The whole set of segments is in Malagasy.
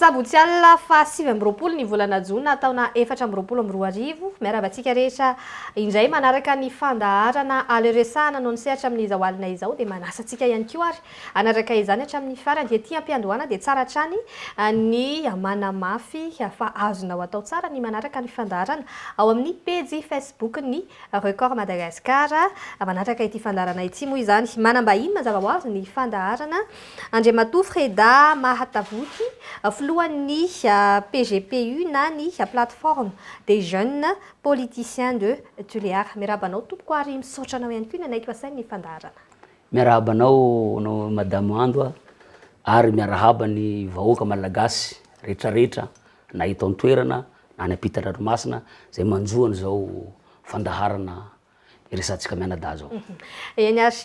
Sabotsy alina faha 29 ny volana jona taona 2024, miarahaba antsika rehetra indray manaraka ny fandaharana Aleo Resahana no nisehatra amin'izao alina izao dia manasa antsika ihany koa ary hanaraka izany hatramin'ny farany. Ety am-piandohana dia tsara hatrany ny manamafy fa azonao atao tsara ny manaraka ny fandaharana ao amin'ny pejy Facebook-n'ny Record Madagascar. Manaraka ity fandaharana ity moa izany manam-bahiny mazava ho azy ny fandaharana Andriamatoa Freda Mahatavoky, filohan'ny PGPU na ny Plateforme des Jeunes Politiciens de Tuléar. Miarahaba anao tompoko ary misaotra anao ihany koa nanaiky ho asain'ny fandaharana. Miarahaba anao anao Madame Ando a, ary miarahaba ny vahoaka Malagasy retraretra na eto an-toerana na any am-pitan-dranomasina izay manjo an'izao fandaharana iresahantsika mianadahy zao. Eny ary.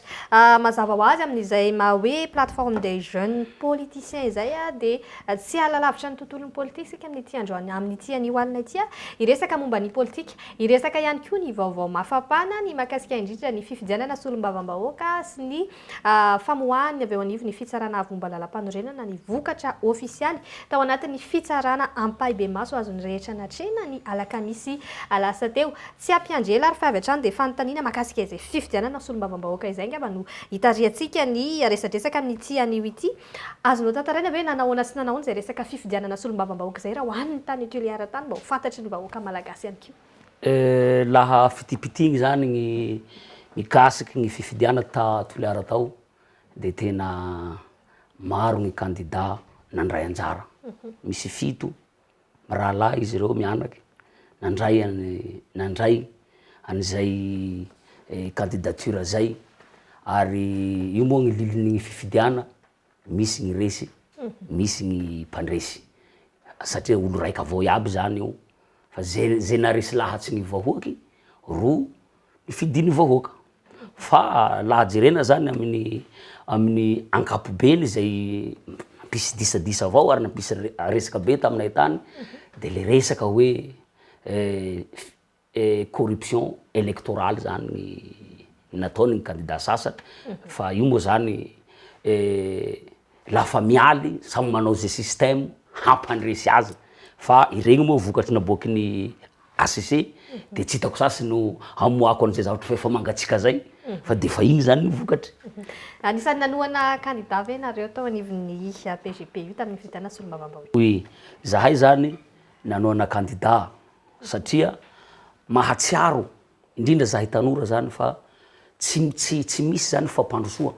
Mazava ho azy amin'izay maha hoe plateforme des jeunes politiciens izay dia tsy hiala lavitra ny tontolon'ny politika isika amin'ity androany, amin'ity anio alina ity. Hiresaka momba ny politika, hiresaka ihany koa ny vaovao mafampana, ny mahakasika indrindra ny fifidianana solombavambahoaka sy ny famoahan'ny avy eo anivon'ny Fitsarana Avo Momba Lalampanorenana ny vokatra ofisialy tao anatin'ny fitsarana ampahibemaso azon'ny rehetra natrehina ny alakamisy lasa teo. Tsy hampiandry ela ary fa avy hatrany dia fanontaniana mahakasika izay fifidianana solombavambahoaka izay angamba no hitarihantsika ny resadresaka amin'ity anio ity. Azonao tantaraina ve nanahoana sy nanahoana izay resaka fifidianana solombavambahoaka izay raha ho an'ny tany Tuléar tany mba ho fantatry ny vahoaka malagasy ihany koa? Laha fitipitigny zany gny mikasiky gny fifidiana ta Toliara tao de tena maro gny kandida nandray anjara, misy fito mirahalahy izy reo mianaky nandray any nandray an'izay candidature zay ary io moa gny lilin'ny fifidiana misy gny resy, misy gny mpandresy satria olo raika avao iaby zany io fa ze ze naharesy lahatsy gny vahoaky ro nifidin'ny vahoaka, fa laha jerena zany amin'ny amin'ny ankapobeny zay nampisy disadisa avao ary nampisy resaka be taminay tany de le resaka hoe corruption électorale zany ny nataony ny candidat sasany fa io moa zany lafa mialy samy manao ze système hampandresy azy fa iregny moa vokatry naboaky ny HCC de tsy hitako sasy no hamoahako an'izay zavatra fa efa mangatsiaka zay fa de efa igny zany ny vokatry. Anisan'ny nanohana candidat ve nareo tao anivon'ny PGPU tamin'ny fifidianana solombavambahoaka? Oui, zahay zany nanohana candidat satria mahatsiaro indrindra zahay tanora zany fa tsy tsy tsy misy zany fampandrosoa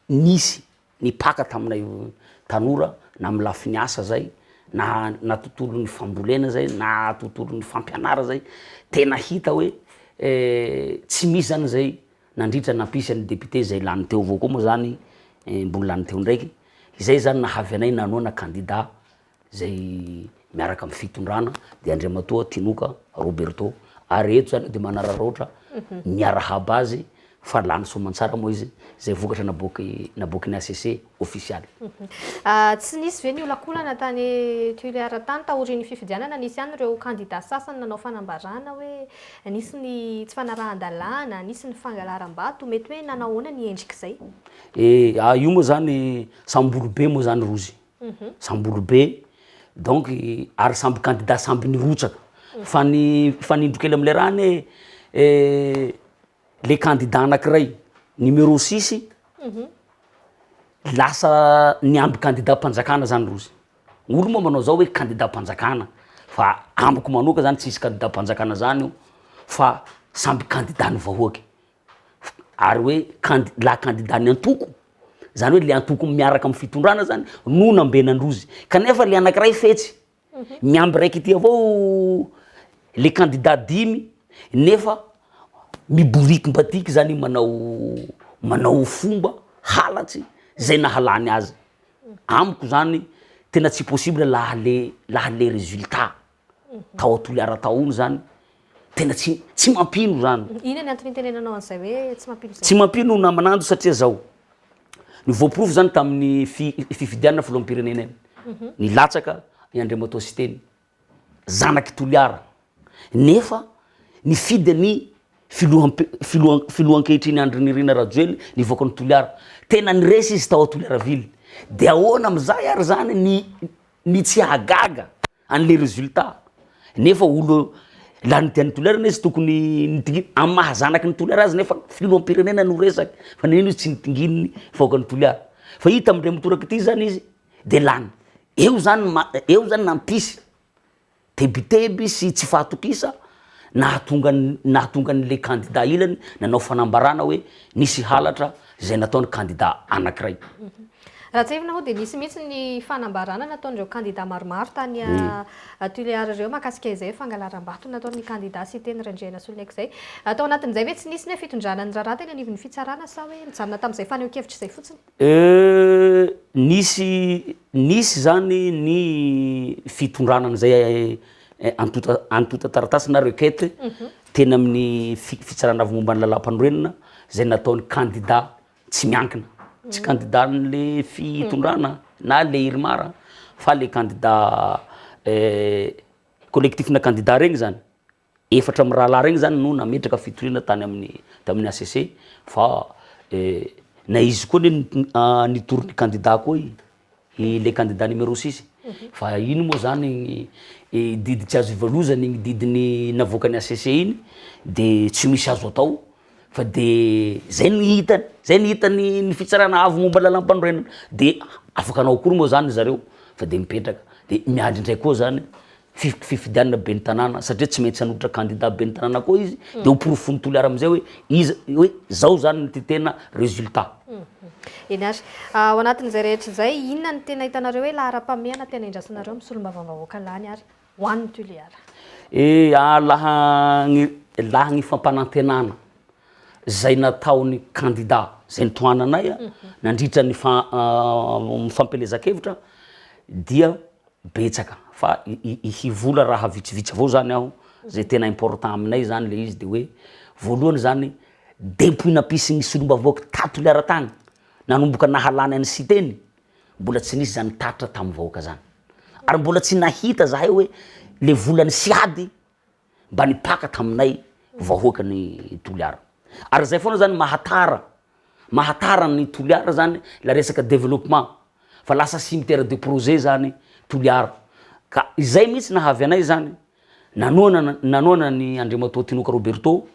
nisy nipaka taminay tanora na amy lafiny asa zay na na tontolon'ny fambolena zay na tontolon'ny fampianara zay, tena hita hoe tsy misy zany zay nandritra nampisy an'ny député zay lany teo avao koa moa zany mbô lany teo ndraiky, izay zany nahavy anay nanohana kandida zay miaraka amin'ny fitondrana de Andriamatoa Tinoka Roberto ary eto zany de manararaotra miarahaba azy fa lany soamantsara moa izy zay vokatra naboaky naboaky ny HCC ofisialy. Tsy nisy ve ny olakolana tany Tuléar tany taorian'ny fifidianana? Nisy ihany ireo kandida sasany nanao fanambarana hoe nisy ny tsy fanarahan-dalàna, nisy ny fangalaram-bato, mety hoe nanao ahoana ny endrik'izay? E, io moa zany samby olobe moa zany rozy. Samby olobe donc ary samby candidat samby nirotsaka fa ny fanindro kely amle raha anie le candidat anakiray numéro six lasa niamby candidat mpanjakana zany rozy, olo moa manao zao hoe candidat mpanjakana fa amiko manoka zany tsisy candidat mpanjakana zany io fa samby candidat ny vahoaky. ary hoe candi- laha candidat-n'ny antoko, zany hoe le antoko miaraka amin'ny fitondrana zany no nambenan-drozy, kanefa le anankiray fetsy, miamby raiky ty avao le candidat dimy nefa miboriky mbadiky zany manao manao fomba halatsy zay nahalany azy, amiko zany tena tsy possible laha le laha le résultat. tao Toliara tao iny zany tena tsy tsy mampino zany. Inona ny antony itenenanao an'izay hoe tsy mampino izay? Tsy mampino naman'andro satria zao, ny voaporofo zany tamin'ny fi- fifidianana filoham-pirenena iny, nilatsaka i Andriamatoa Siteny, zanak'i Toliara, nefa nifidy an'i filoham- filoha filoha ankehitriny Andry Nirina Rajoely nivoaka an'i Toliara, tena niresy izy tao Toliara ville, de ahoana am'zay ary zany ny. ny tsy hahagaga an'le résultat nefa olo lany tian'ny Toliara anie izy tokony nitingi- amin'ny maha zanaky ny Toliara azy nefa filoham-pirenena no resaky fa nagnino izy tsy nitingininy vahoakan'i Toliara fa hita am'indray mitoraka ity zany izy de lany, eo zany ma- eo zany nampisy tebiteby sy tsy fahatokisa nahatonga ny nahatonga an'le kandida ilany nanao fanambarana hoe nisy halatra zay nataon'ny kandida anakiray. Raha tsiahivina moa dia nisy mihitsy ny fanambarana nataon'ireo kandida maromaro tany Tuléar ireo mahakasika izay fangalaram-bato nataon'ny kandida Siteny Randrianasoloniaiko izay. Tao anatin'izay ve tsy nisy ny hoe fitondrana ny raharaha teny anivon'ny fitsarana sa hoe nijanona tamin'izay fanehoan-kevitra izay fotsiny? Nisy nisy zany ny fitondrana an'izay antonta antontan-taratasy na requête teny amin'ny fi- fitsarana avo momba ny lalàmpanorenana zay nataon'ny kandida tsy miankina, tsy kandidan'le fitondrana na le IRMAR fa le kandida collectif-na kandida regny zany. Efatra mirahalahy regny zany no nametraka fitoriana tany amin'ny tamin'ny HCC fa na izy koa anie nitory ny kandida koa i le kandida numéro six fa iny moa zany didy tsy azo ivalozana igny didin'ny navoakan'ny HCC iny de tsy misy azo atao fa de zay no hitany, zay no hitan'ny ny fitsarana avo momba ny lalàmpanorenana de afaka hanao akory moa zany zareo fa de mipetraka de miandry indray koa zany fi- fifidianana ben'ny tanàna satria tsy maintsy hanolotra kandida ben'ny tanàna koa izy de ho porofon'ny Toliara am'zay hoe iza hoe zao zany ty tena résultat. Eny ary. Ao anatin'izay rehetra izay, inona no tena hitanareo hoe laharam-pahamehana tena indrasanareo amin'ny solombavambahoaka lany ary ho an'ny Toliara? E laha gny laha gny fampanantenana zay nataon'ny kandida zay nitohananay nandritra ny fa- fampielezan-kevitra dia betsaka fa hivola raha vitsivitsy avao zany aho zay tena important aminay zany le izy de hoe voalohany zany depuis nampisy ny solombavambahoaka ta Toliara tagny nanomboka nahalany an'i Siteny mbola tsy nisy zany tatitra tamy vahoaka zany ary mbola tsy nahita zahay hoe le volan'ny siady mba nipaka taminay vahoakan'i Toliara ary zay foana zany mahatara mahatara ny Toliara zany la resaka développement fa lasa cimetière de projet zany Toliara ka izay mihitsy nahavy anay zany nanohana nanohana ny Andriamatoa Tinoka Roberto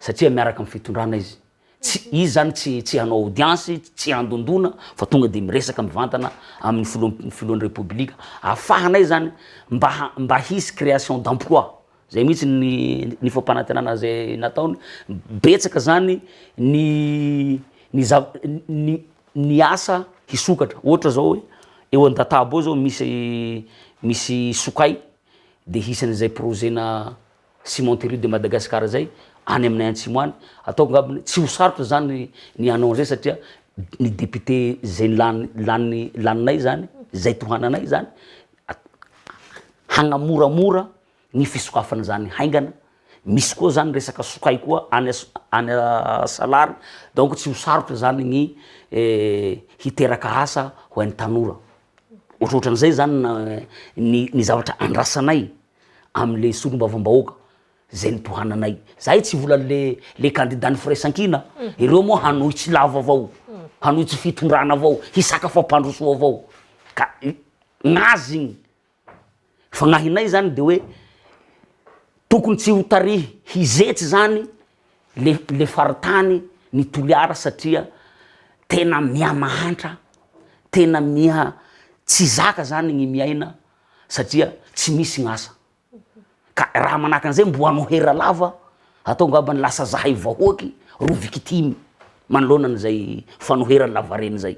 satria miaraka amin'ny fitondrana izy, tsy izy zany tsy tsy hanao audience, tsy handondona fa tonga de miresaka mivantana amin'ny filoha filohan'ny repoblika ahafahanay zany mba ha- mba hisy création d'emploi Zay mihitsy ny ny fampanantenana zay nataony, betsaka zany ny ny zav- ny ny asa hisokatra, ohatra zao hoe eo Andatabo eo zao misy misy sokay de hisy an'izay projet-na cimenterie de Madagascar zay any aminay antsimo any, ataoko angambany tsy ho sarotra zany ny hanao an'zay satria ny député zay lany lany laninay zany, zay tohananay zany hagnamoramora ny fisokafana zany haingana, misy koa zany resaka sokay koa any any Salary donc tsy ho sarotra zany ny hiteraka asa ho an'ny tanora, ohatrohatran'izay zany na ny ny zavatra andrasanay am'le solombavambahoaka zay nitohananay, zahay tsy vola le le candidat-n'ny firaisankina, ireo moa hanohitsy lava avao, hanohitsy fitondrana avao, hisaka fampandrosoa avao, ka gnazy igny. Fagnahinay zany de hoe tokony tsy ho tarihy hizetsy zany le le faritany ny Toliara satria tena mihamahantra, tena miha tsy zaka zany gny miaina satria tsy misy gn'asa. Ka raha manahaka an'izay mbo anohera lava atao ngambany lasa zahay vahoaky ro victime manoloana an'izay fanohera lavareny zay.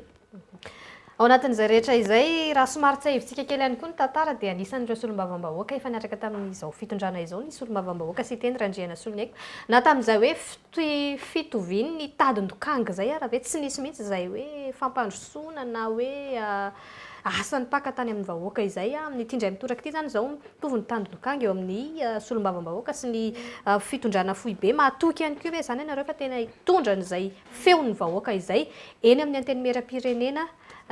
Ao anatin'izay rehetra izay, raha somary tsiahivintsika kely ihany koa ny tantara dia anisan'ireo solombavambahoaka efa niaraka tamin'izao fitondrana izao ny solombavambahoaka Siteny Randrianasoloniaiko. Na tamin'izay hoe fitovian'ny tadin-dokanga izay ara ve tsy nisy mihitsy izay hoe fampandrosoana na hoe asa nipaka tany amin'ny vahoaka izay. Amin'ity indray mitoraka ity izany izao mitovy ny tandin-dokanga eo amin'ny solombavambahoaka sy ny fitondrana foibe. Mahatoky ihany koa ve izany ianareo fa tena hitondra an'izay feon'ny vahoaka izay eny amin'ny Antenimierampirenena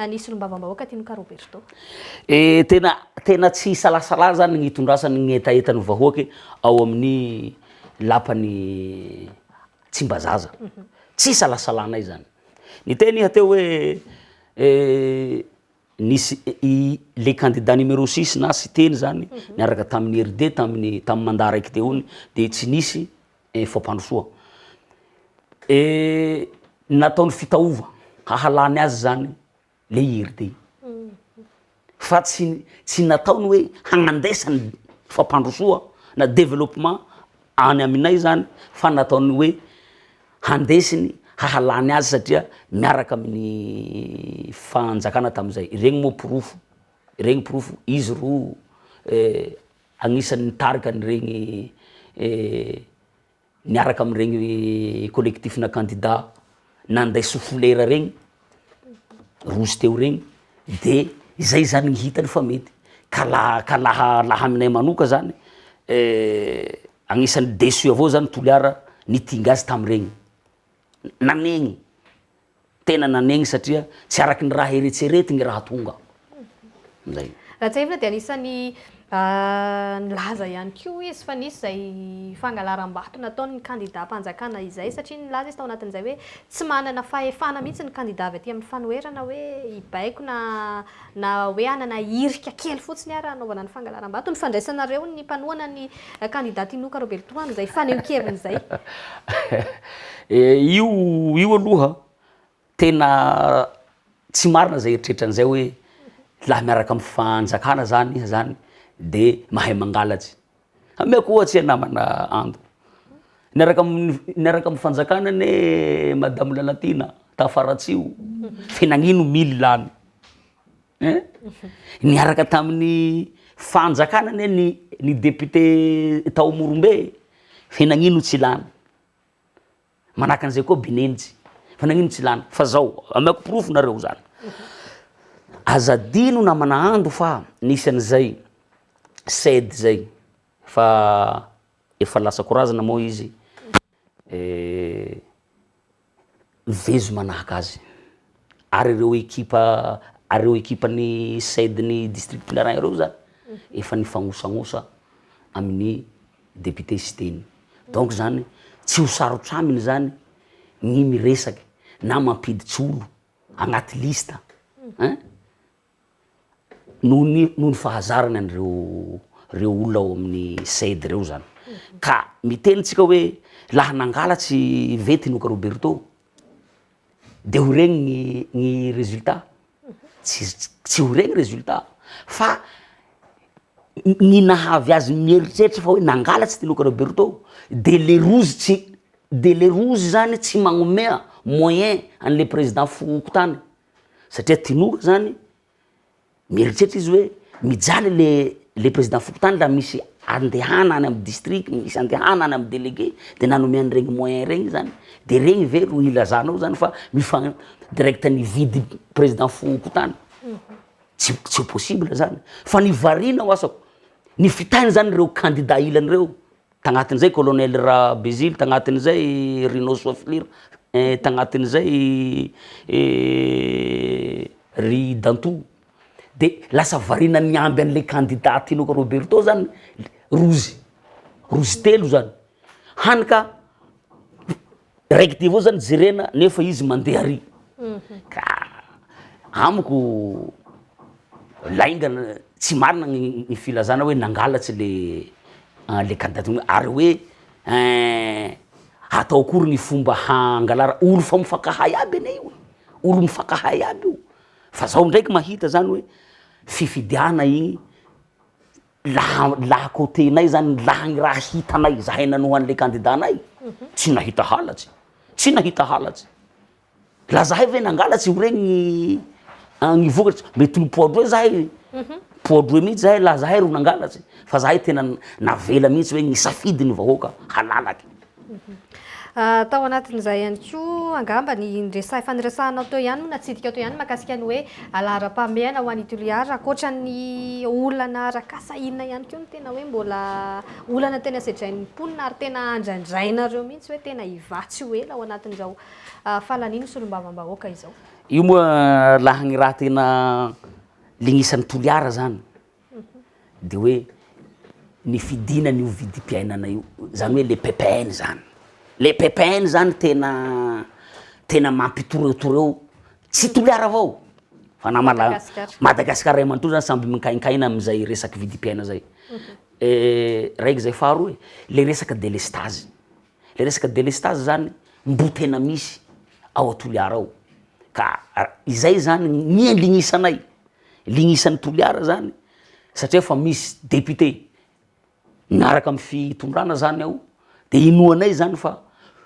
ny solombavambahoaka Tinoka Roberto? E, tena tena tsy hisalasala zany ny hitondrasany ny hetahetan'ny vahoaka ao amin'ny lapan'i Tsimbazaza. Tsy isalasalanay zany. Niteny iha teo hoe. Nisy i le candidat numéro six na Siteny zany niaraka tamin'ny IRD tamin'ny tamin'ny mandat raiky teo iny de tsy nisy fampandrosoa. Nataony fitaova hahalany azy zany le IRD fa tsy tsy nataony hoe hagnandesany fampandrosoa na développement any aminay zany fa nataony hoe handesiny hahalany azy satria miaraka amin'ny fanjakana tamin'izay, regny moa porofo, regny porofo izy ro agnisan'ny nitarika an'iregny niaraka amin'iregny collectif-na candidat nanday sofolera regny, roso teo regny, de zay zany ny hitany fa mety, ka laha ka laha laha aminay manoka zany agnisan'ny deçu avao zany Toliara nitingy azy tam'regny, nanegny, tena nanegny satria tsy araky ny raha eretserety ny raha tonga, zay. Raha tsiahivina dia anisan'ny nilaza ihany koa izy fa nisy izay fangalaram-bato nataon'ny kandidam-panjakana izay satria nilaza izy tao anatin'izay hoe tsy manana fahefana mihitsy ny kandida avy aty amin'ny fanoherana hoe hibaiko na na hoe hanana hirika kely fotsiny ara hanaovana ny fangalaram-bato. Ny fandraisanareo ny mpanohana ny kandida Tinoka Roberto amin'izay fanehoan-keviny izay? Io io aloha tena tsy marina zay eritreritra an'izay hoe laha miaraka amin'ny fanjakana zany iha zany de mahay mangalatsy. Ameko ohatsy iha namana Ando, niaraka amin'ny niaraka am'fanjakana anie madame Lalatiana tafaratsiho fe nagnino mily lany ein? Niaraka tamin'ny fanjakana anie ny ny député tao Morombe fe nagnino tsy lany? Manahaka an'izay koa Binenjy, fa nagnino tsy lany? Fa zao, ameko porofo nareo zany, aza adino namana Ando fa nisy an'izay CED zay fa efa lasa korazana moa izy, mivezo manahaka azy, ary ireo ekipa ary ireo ekipan'ny CED-n'ny district Toliara ireo zany efa nifagnosagnosa amin'ny député Siteny. Donc zany tsy ho sarotra aminy zany ny miresaky na mampiditsy olo agnaty liste ein, noho ny noho ny fahazarany an'ireo reo olona ao amin'ny CED reo zany. Ka miteny tsika hoe laha nangalatsy ve Tinoka Roberto de ho regny ny ny résultat? Tsy tsy ho regny résultat fa ny nahavy azy mieritreritra fa hoe nangalatsy Tinoka Roberto de le rozy tsy de le rozy zany tsy magnomea moyen an'le président fokontany satria Tinoka zany Mieritreritra izy hoe mijaly le le président fokontany raha misy andehana any amy district, misy andehana any amy délégué de nanome an'iregny moyen regny zany, de regny ve ro ilazanao zany fa mifa- direct nividy président fokontany, tsy tsy possible zany, fa ny variana ho asako, ny fitahiny zany reo candidat ilany reo, tagnatin'izay colonel Rabezily, tagnatin'izay Rino Soafilira, tagnatin'izay ry Danto, de lasa variana niamby an'le candidat Tinoka Roberto zany rozy, rozy telo zany, hany ka raiky ty avao zany jerena nefa izy mandeha ary, ka amiko lainga tsy marina ny filazana hoe nangalatsy le le candidat ary hoe atao akory ny fomba hangalara, olo fa mifankahay aby anie io e, olo mifankahay aby io, fa zaho ndraiky mahita zany hoe fifidiana igny laha laha côté-nay zany laha ny raha hitanay zahay nanoha an'le candidat-nay tsy nahita halatsy, tsy nahita halatsy, laha zahay ve nangalatsy ho regny ny vokatra, mety ho nipoa-droe zahay, poa-droe mihitsy zahay laha zahay ro nangalatsy, fa zahay tena navela mihitsy hoe nisafidy ny vahoaka halalaky. Tao anatin'izay ihany koa angamba ny resa- efa niresahanao teo ihany moa natsidikao teo ihany mahakasika ny hoe laharam-pahamehana ho an'i Toliara. Ankoatra ny olana arak'asa inona ihany koa no tena hoe mbola olana tena sedrain'ny mponina ary tena andrandrainareo mihitsy hoe tena hivaha tsy ho ela ao anatin'izao fahalanian'ny solombavambahoaka izao? Io moa laha ny raha tena lignisan'i Toliara zany de hoe ny fidinana io vidim-piainana io, zany hoe le PPN zany, le PPN zany tena tena mampitoreotoreo tsy Toliara avao. Fa na mala Madagasikara ray manontolo zany samby minkainkaina amin'izay resaky vidim-piaina zay. Raiky zay, faharoa le resaka delestazy, le resaka delestazy zany mbo tena misy ao a Toliara ao, ka izay zany ny andignisanay, lignisan'i Toliara zany satria efa misy député miaraka amy fitondrana zany ao de inoanay zany fa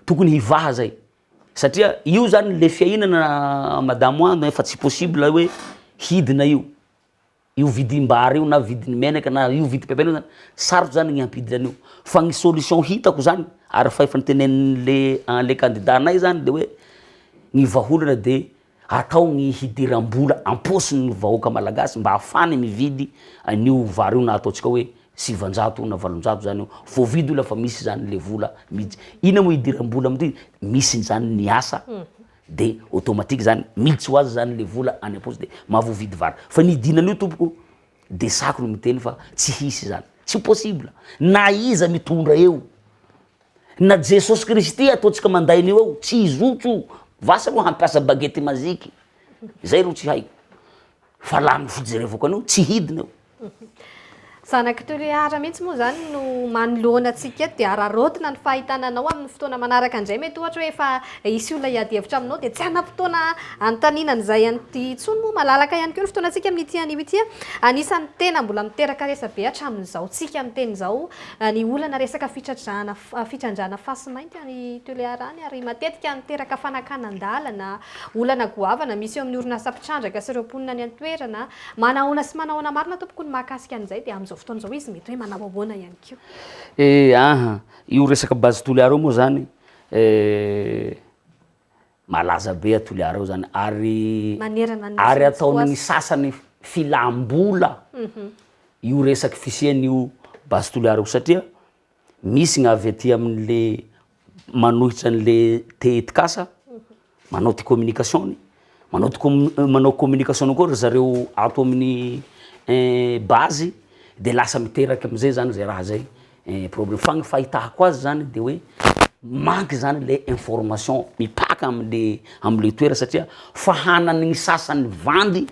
tokony hivaha zay satria io zany le fiainana madamo Ando efa tsy possible hoe hidina io, io vidim-bary io na vidin'ny menaka na io vidim-piampela io zany, sarotry zany ny hampidina an'io fa ny solution hitako zany ary fa efa notenenin'le le candidat nay zany de hoe ny vahaolana de atao ny hidiram-bola am-paosin'ny vahoaka malagasy mba ahafahany mividy an'io vary io na ataontsika hoe 900 na 800 zany io, voavidy io lafa misy zany le vola miditsy, inona moa hidiram-bola am'ty, misy zany ny asa de automatique zany miditsy ho azy zany le vola any am-paosy de mahavoavidy vary, fa ny hidinan'io tompoko de sako no miteny fa tsy hisy zany, tsy possible na iza mitondra eo, na Jesosy Kristy ataontsika manday an'io eo tsy hizotso io, vasa aloha hampiasa baguette magique, zay ro tsy haiko, fa laha ny fijerevako an'io tsy hidina io. Zanak'i Toliara mihitsy moa izany no manoloana antsika eto dia araraotina ny fahitana anao amin'ny fotoana manaraka indray. Mety ohatra hoe efa hisy olona hiady hevitra aminao dia tsy hanam-potoana hanontaniana an'izay an'ity intsony moa. Malalaka ihany koa ny fotoanantsika amin'ity anio ity. Anisan'ny tena mbola miteraka resabe hatramin'izao tsika miteny izao ny olana resaka fitradrahana fitrandrahana fasimainty any Toliara any ary matetika miteraka fanakanan-dalana, olana goavana misy eo amin'ny orinasa mpitrandraka sy ireo mponina any an-toerana. Manahoana sy manahoana marina tompoko ny mahakasika an'izay dia amin'izao fotoana izao izy mety hoe manao ahoana ihany koa. Eh aha, io resaka base Toliara io moa zany malaza be a Toliara ao zany ary Manerana ny ary nosy mihitsy koa ataon'ny aza. sasany filam-bola io resaky fisian'io base Toliara io satria Misy ny avy aty amin'le manohitra an'le tetikasa, manao ty communication-ny, manao ty com- manao communication-ny koa ry zareo ato amin'ny base de lasa miteraky am'zay zany zay raha zay problème, fa ny fahitako azy zany de hoe manque zany le information mipaka am'le am'le toera satria fahanan'ny sasany vandy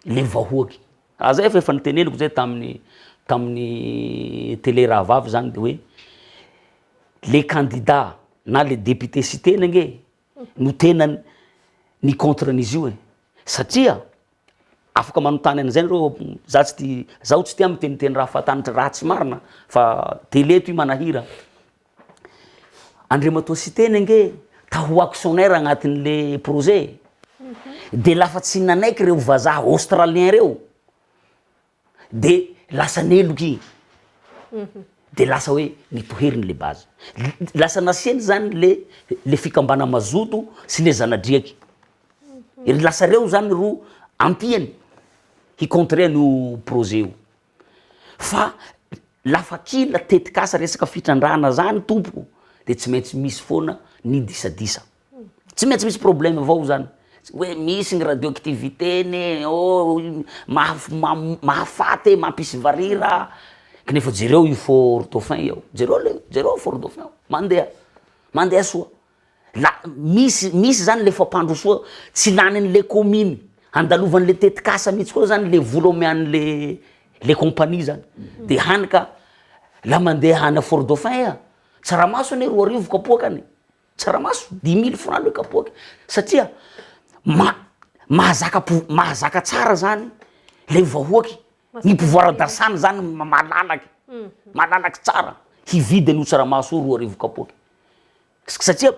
le vahoaky. Raha zay efa efa noteneniko zay tamin'ny tamin'ny télé rahavavy zany de hoe le candidat na le député Siteny ange no tena ni contre an'izy io e, satria afaka manontany an'izay nareo, za tsy tia zaho tsy tia miteniteny raha fahatany raha tsy marina fa télé toy manahira. Andriamatoa Siteny ange ta ho actionnaire agnatin'le projet e, de lafa tsy nanaiky reo vazaha australien reo de lasa neloky igny, de lasa hoe nitoheriny le base, lasa nasiany zany le le fikambana mazoto sy le zana-driaky, ry lasa reo zany ro ampiany hi-contrer an'io projet io. Fa lafa kila tetikasa resaka fitrandrahana zany tompoko de tsy maintsy misy foana ny disadisa, tsy maintsy misy problème avao zany, hoe misy ny radioactivité-ny ô mahaf- ma- mahafaty e, mampisy varira, kanefa jereo io fort dauphin io, jereo le jereo fort dauphin ao, mandeha, mandeha soa. La misy misy zany le fampandrosoa tsy lanin'le commune andalovan'le tetikasa mihitsy koa zany le vola omean'le le compagnie zany de hany ka la mandeha any Fort Dauphin iha, tsaramaso anie 2000 kapoaka any, tsaramaso dix mille francs le kapoaky satria ma- mahazaka pou- mahazaka tsara zany le vahoaky, ny pouvoir d'achat-ny zany malalaky, malalaky tsara hividy an'io tsaramaso io 2000 kapoaky. Satria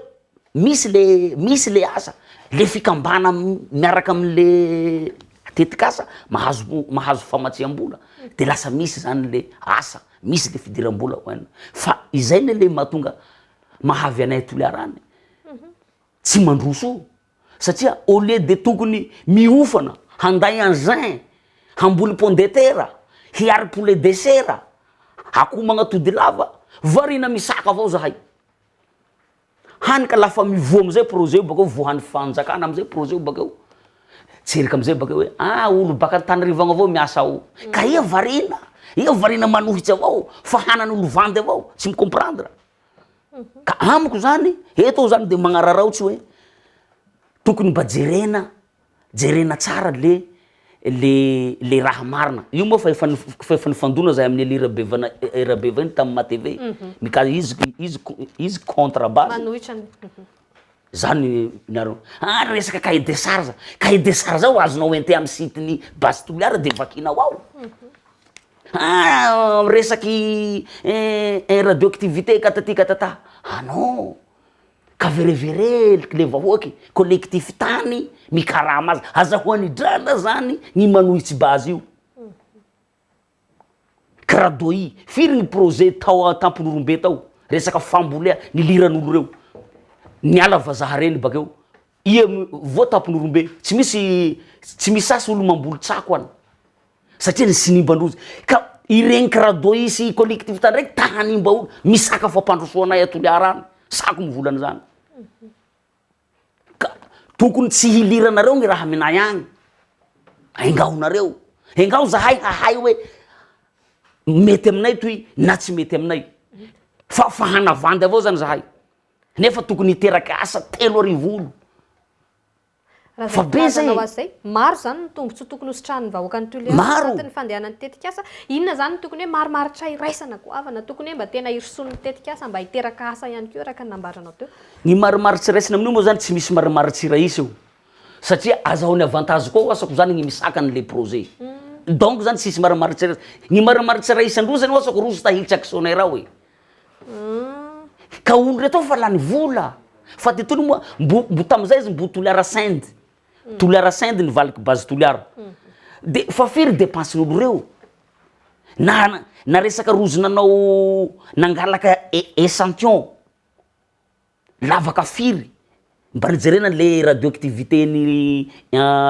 misy le misy le asa, le fikambana miaraka am'le tetikasa mahazo mahazo famatsiam-bola de lasa misy zany le asa, misy le fidiram-bola ho an'ny, fa izay ne le mahatonga mahavy anay Toliara any tsy mandroso io satria au lieu de tokony miofana handay engin, hamboly pomme de terre, hiary poulet de chair, akoho magnatody lava, variana misaka avao zahay. Hany ka lafa mivoha amizay projet io bakeo vohan'ny fanjakana amizay projet io bakeo, tserika amizay bakeo hoe ah olo baka Antananarivo agny avao miasa ao, ka iha variana, iha variana manohitsy avao fa hanan'olo vandy avao, tsy mi-comprendre. Ka amiko zany, eto aho zany de magnararaotsy hoe tokony mba jerena. Jerena tsara le le le raha marina. Io moa fa efa fa efa nifandona zahay amin'i Elie Rabevana Rabevahiny tamin'ny MATV. Mika- izy izy izy contre base. Manohitra ny. Zany nareo. Ah resaka cahier de charge, cahier de charge ao azonao ente amin'ny site-n'ny Base Toliara de vakinao ao. Ah resaky radioactivité katati katata, ah non, ka verevereliky le vahoaky, collectif tany mikarama azy, azahoany drala zany ny manohitsy base io. Cradoï, firy ny projet tao an-tampon'Ihorombe tao, resaka fambolea, niliran'olo reo, niala vazaha reny bakeo, ia voa tampon'Ihorombe, tsy misy tsy misy sasy olo mamboly tsako any, satria ny sinimban-drozy, ka iregny cradoï sy collectif tany regny ta hanimba olo, misaka fampandrosoanay a Toliara any, sako mivola an'izany. Ka tokony tsy hiliranareo ny raha aminay agny, engaonareo, engao zahay hahay hoe mety aminay toy na tsy mety aminay, fa fa hanavandy avao zany zahay, nefa tokony hiteraky asa 3000 olo. Raha Fa izay be zay filazanao e. azy izay, maro izany ny tombontsoa tokony hositrahan'ny vahoakan'i Toliara Maro. anatin'ny fandehanan'ny tetikasa. Inona izany no tokony hoe marimaritra iraisana goavana, tokony hoe mba tena hirosoan'ny tetikasa mba hiteraka asa ihany koa araka ny nambaranao teo? Ny marimaritra iraisana amin'io moa zany tsy misy marimaritra iraisa io satria azahoany avantage koa asako zany ny misakana le projet. Donc zany tsisy marimaritra iraisana. Ny marimaritra iraisan-droa zany asako rozy ta hiditra actionnaire ao e. Ka olo reto fa lany vola fa ty tony moa mbo mbo tamizay izy mbo Toliara Send, Toliara Send nivaliky base Toliara, de fa firy depense-n'olo reo? Na na resaka rozy nanao nangalaka echantillon Lavaka firy mba nijerena le radioactivité ny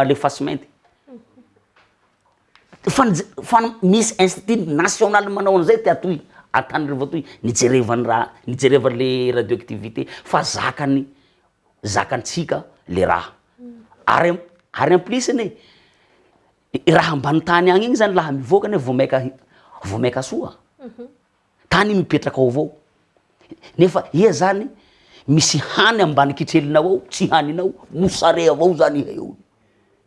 le fasimainty? Fa nij- fa misy institut national manao an'izay ty atoy Antananarivo atoy nijerevany raha nijerevany le radioactivité fa zakany zakantsika le raha, ary ary en plus anie raha ambany tany agny igny zany laha mivoaka anie vao maika vao maika soa. Tany mipetraka ao avao, nefa iha zany misy hany ambany kitrelinao ao tsy haninao, mosare avao zany iha eo,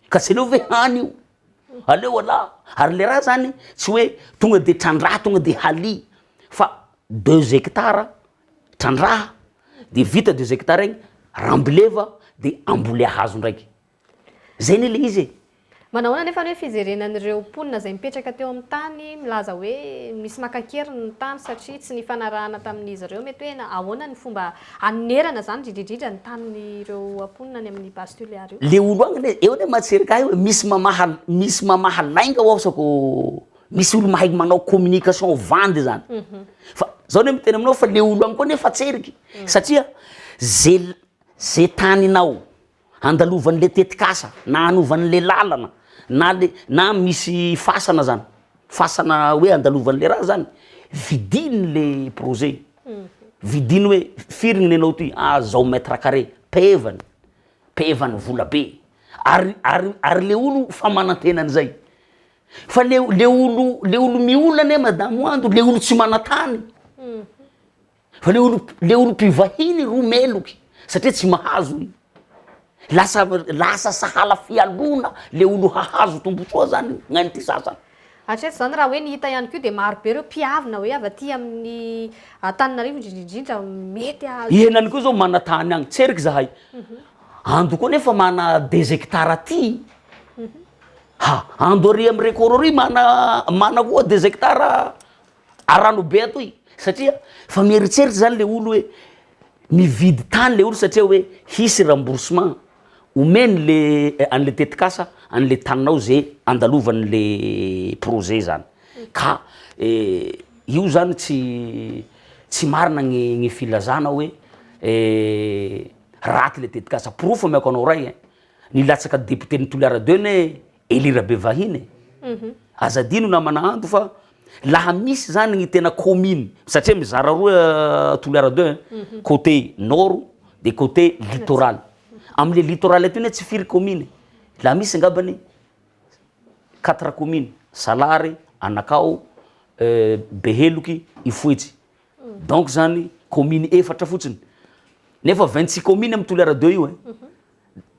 ka tsy aleo ve hany io, aleo alà, ary le raha zany tsy hoe tonga de trandraha tonga de halia fa deux hectares trandraha de vita deux hectares igny rambileva de ambolea hazo ndraiky. Zay anie le izy e! Manahoana anefa ny hoe fijerena an'ireo mponina izay mipetraka teo amin'ny tany milaza hoe misy maka an-keriny ny tany satria tsy nifanarahana tamin'izy ireo? Mety hoe ahoana ny fomba hanonerana izany indrindra indrindra ny tanin'ireo mponina any amin'ny Base Toliara io? Le olo agny anie, eo anie mahatseriky ahy hoe misy mamaha misy mamaha lainga ao sao misy olo mahay manao communication vandy zany, fa zaho anie miteny aminao fa le olo agny koa nefa tseriky satria ze ze taninao Andalovan'le tetikasa na anovan'le lalana na le na misy fasana zany, fasana hoe andalovan'le raha zany, vidiny le projet, vidiny hoe firy ny nenao ty, ah zao mètre carré, pevany, pevany vola be, ary ary ary le olo fa manantena an'izay, fa le le olo le olo miolana anie madamo Ando le olo tsy manan-tany. Fa le olo le olo mpivahiny ro meloky satria tsy mahazo i, lasa lasa sahala fialona le olo hahazo tombotsoa zany gnan'ny ty sasany. Hatreto izany raha hoe ny hita ihany koa dia maro be ireo mpiavona hoe avy aty amin'ny Antananarivo indrindra indrindra mety hahazo. I henany koa zao mana tany agny tseriky zahay, Ando koa nefa mana deux hectares aty, ha Ando ary amy record ary mana mana koa deux hectares Arano be atoy satria fa mieritseritra zany le olo hoe mividy tany le olo satria hoe hisy remboursement omeny le an'le tetikasa an'le taninao ze andalovan'le projet zany ka io zany tsy tsy marina gny gny filazana hoe raty le tetikasa, porofo omeko anao ray ein, nilatsaka député-n'i Toliara deux anie Elie Rabevahiny e, aza adino namana Ando fa laha misy zany gny tena commune satria mizara roa Toliara deux ein, côté nord de côté littoral, amle littoral aty anie tsy firy commune, laha misy angambany quatre commune, Salary, Anakao, Beheloky, Ifoetsy, donc zany commune efatra fotsiny nefa 26 commune amy Toliara deux io ein,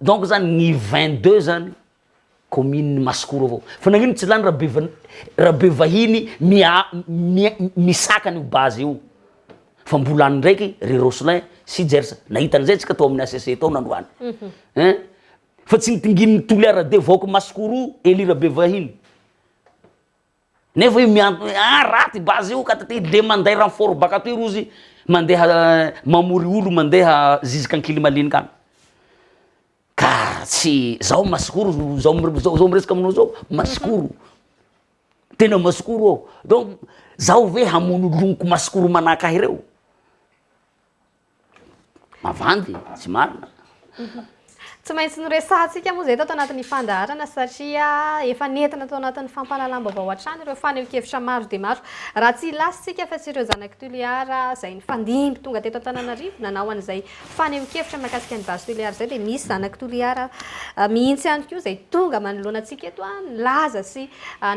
donc zany ny 22 zany. Commune Masikoro avao. Fa nagnino tsy lany Rabe Rabevahiny mia mia misaka an'io base io? Fa mbola any ndraiky ry Roslin sy Jersa. Nahita an'izay tsika tao amin'ny HCC tao nandroany. Hein? Fa tsy nitinginin'ny Toliara de vahoaka Masikoro Elie Rabevahiny. Nefa io miantona hoe ah raty base io ka taty le manday renfort baka atoy rozy mandeha mamory olo mandeha ziska Ankilimalinika any. Ka tsy zaho masikoro zao zao miresaka aminao zao masikoro tena masikoro aho donc zaho ve hamono longoko masikoro manahaka ahy reo? Mavandy tsy marina. Tsy maintsy noresahantsika moa izay tato anatin'ny fandaharana satria efa nentina tao anatin'ny fampahalalam-baovao hatrany ireo fanehoan-kevitra maro dia maro. Raha tsy hilaza isika afa-tsy ireo zanak'i Toliara izay nifandimby tonga teto Antananarivo nanao an'izay fanehoan-kevitra mahakasika ny Base Toliara izay dia misy zanak'i Toliara mihitsy ihany koa izay tonga manoloana antsika eto nilaza sy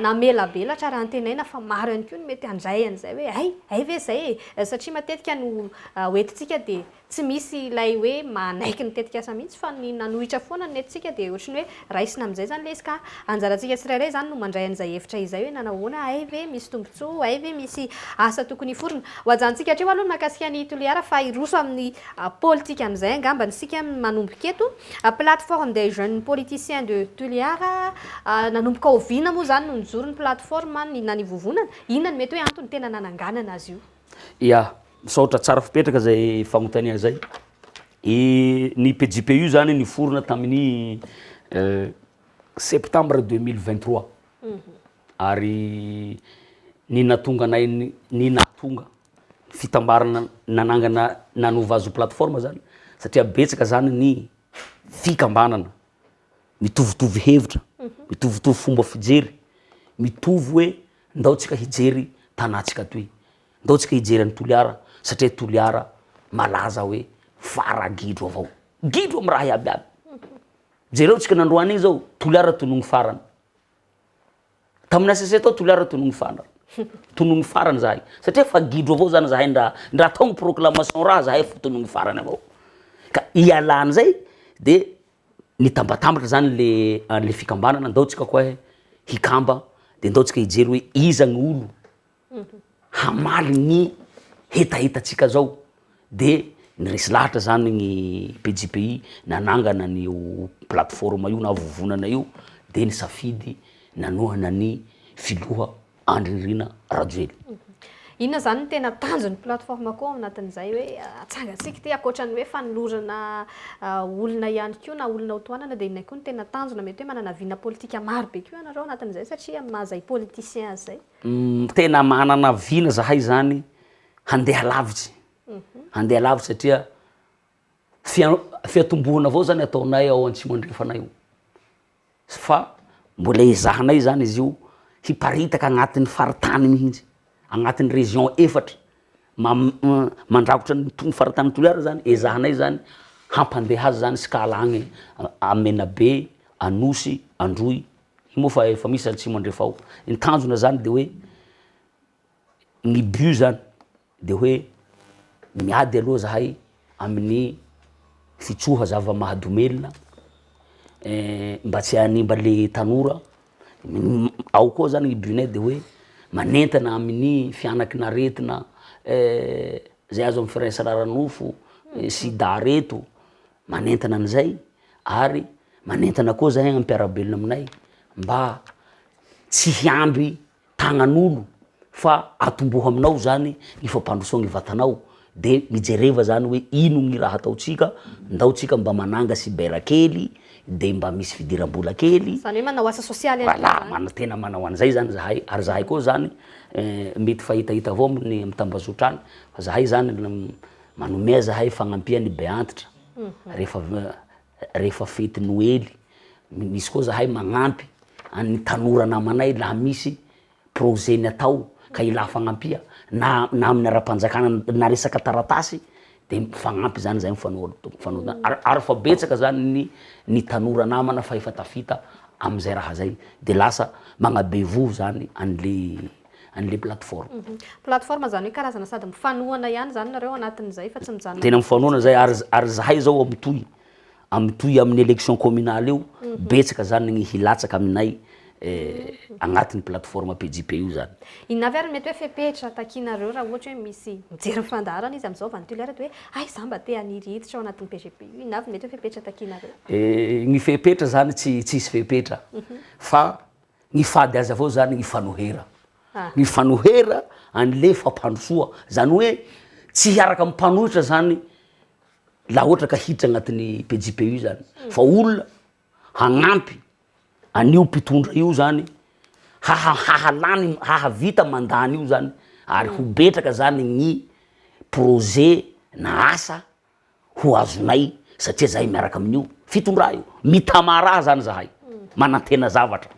namelabelatra ary antenaina fa maro ihany koa ny mety handray an'izay hoe hay, hay ve izay e? Satria matetika no hoentintsika dia tsy misy ilay hoe manaiky ny tetikasa mihitsy fa ny nanohitra foana no nentintsika dia ohatran'ny hoe raisina amin'izay izany ilay izy ka anjarantsika tsirairay izany no mandray an'izay hevitra izay hoe nanahoana, hay ve misy tombontsoa, hay ve misy asa tokony hiforona. Ho ajanontsika hatreo aloha ny mahakasika an'i Toliara fa hiroso amin'ny politika amin'izay angambany isika manomboka eto. Plateforme des jeunes politiciens de Toliara, nanomboka oviana moa izany no nijoro ny plateforme na ny vovonana? Inona no mety hoe antony tena nananganana azy io? Ya, misaotra, tsara fipetraka zay fagnontania zay. Ny PJPU zany niforona tamin'ny septembre 2023 ary ny nahatonga anay ny nahatonga fitambarana nanangana nanova azy ho plateforme zany satria betsaka zany ny fikambanana mitovitovy hevitra, mitovitovy fomba fijery, mitovy hoe ndao tsika hijery tanàntsika toy, ndao tsika hijery an'i Toliara satria Toliara malaza hoe fara gidro avao, gidro amy raha iaby iaby, jereo tsika nandroany igny zao Toliara tonogno farany. Tamin'ny HCC tao Toliara tonogno farany, tonogno farany zahay satria fa gidro avao zany zahay ndra ndra atao ny proclamation raha zahay fa tonogno farany avao, ka ialan'zay de nitambatambatra zany le an'le fikambanana ndao tsika koa hikamba de ndao tsika hijery hoe iza ny olo hamaly ny hetahetantsika zao de niresy lahatra zany ny PJPI nanangana an'io plateforme io na vovonana io de nisafidy nanohana ny filoha Andry Nirina Rajoelina. Inona zany no tena tanjon'ny plateforme koa ao anatin'izay hoe atsangantsika ity ankoatran'ny hoe fanolorana olona ihany koa na olona ho tohanana dia inona koa no tena tanjona mety hoe manana vina politika maro be koa ianareo ao anatin'izay satria amin'ny maha izay politicien azy izay. Tena manana vina zahay zany handeha lavitsy, handeha lavitsy satria fia- fiatombohana avao zany ataonay ao Antsimo Andrefana io, fa mbola ezahanay zany izy io hiparitaka agnatin'ny faritany mihitsy, agnatin'ny région efatra mam- mandrakotra ny to- faritany Toliara zany, ezahanay zany hampandeha azy zany sikala agny a Menabe, Anosy, Androy. Io moa fa efa misy atsimo andrefa ao, ny tanjona zany de hoe ny but zany de hoe miady aloha zahay amin'ny fitsoha zava-mahadomelina mba tsy hanimba le tanora, ao koa zany ny but-nay de hoe manentana amin'ny fihanakin'aretina zay azo amy firaisana ara-nofo, sida reto, manentana an'izay ary manentana koa zahay ny mpiara-belona aminay mba tsy hiamby tagnan'olo fa atomboho aminao zany ny fampandrosoa ny vatanao de mijereva zany hoe ino ny raha ataontsika, ndao tsika mba mananga cyber kely de mba misy fidiram-bola kely, Zany hoe manao asa sosialy ihany koa voilà, zany. mana- tena manao an'zay zany zahay ary zahay koa zany mety fahitahita avao amin'ny amy tambazotra any fa zahay zany manome zahay fagnampia ny be antitra rehefa rehefa fety noely, misy koa zahay magnampy an'ny tanora namanay laha misy projet-ny atao ka ilà fagnampia na na amin'ny ara-panjakana na resaka taratasy de mifagnampy zany zahay mifanohana mifanohana ary ary fa betsaka zany ny ny tanora namana fa efa tafita am'zay raha zay de lasa magnabe voho zany an'le an'le plateforme. Plateforme zany hoe karazana sady mifanohana ihany zany nareo anatin'izay fa tsy mijanona Tena mifanohana zay ary ary zahay zao mitohy. Mitohy amin'ny élection communale io, betsaka zany gny hilatsaka aminay agnatin'ny plateforme PJP io zany. Inona avy ary no mety hoe fepetra takianareo raha ohatra hoe misy mijery ny fandaharana izy amin'izao avy any Toliara dia hoe hay za mba te haniry hiditra ao anatin'ny PGP io, inona avy no mety hoe fepetra takianareo? Gny fepetra zany tsy tsisy fepetra fa gny fady azy avao zany gny fanohera, gny fanohera an'le fampandrosoa, zany hoe tsy hiaraka amy mpanohitra zany laha ohatra ka hiditra agnatin'ny PJPU zany fa olona hagnampy an'io mpitondra io zany haha- hahalany hahavita mandany io zany ary ho betraka zany gny projet na asa ho azonay satria zahay miaraka amin'io fitondrà io, mitamà raha zany zahay, manantena zavatra.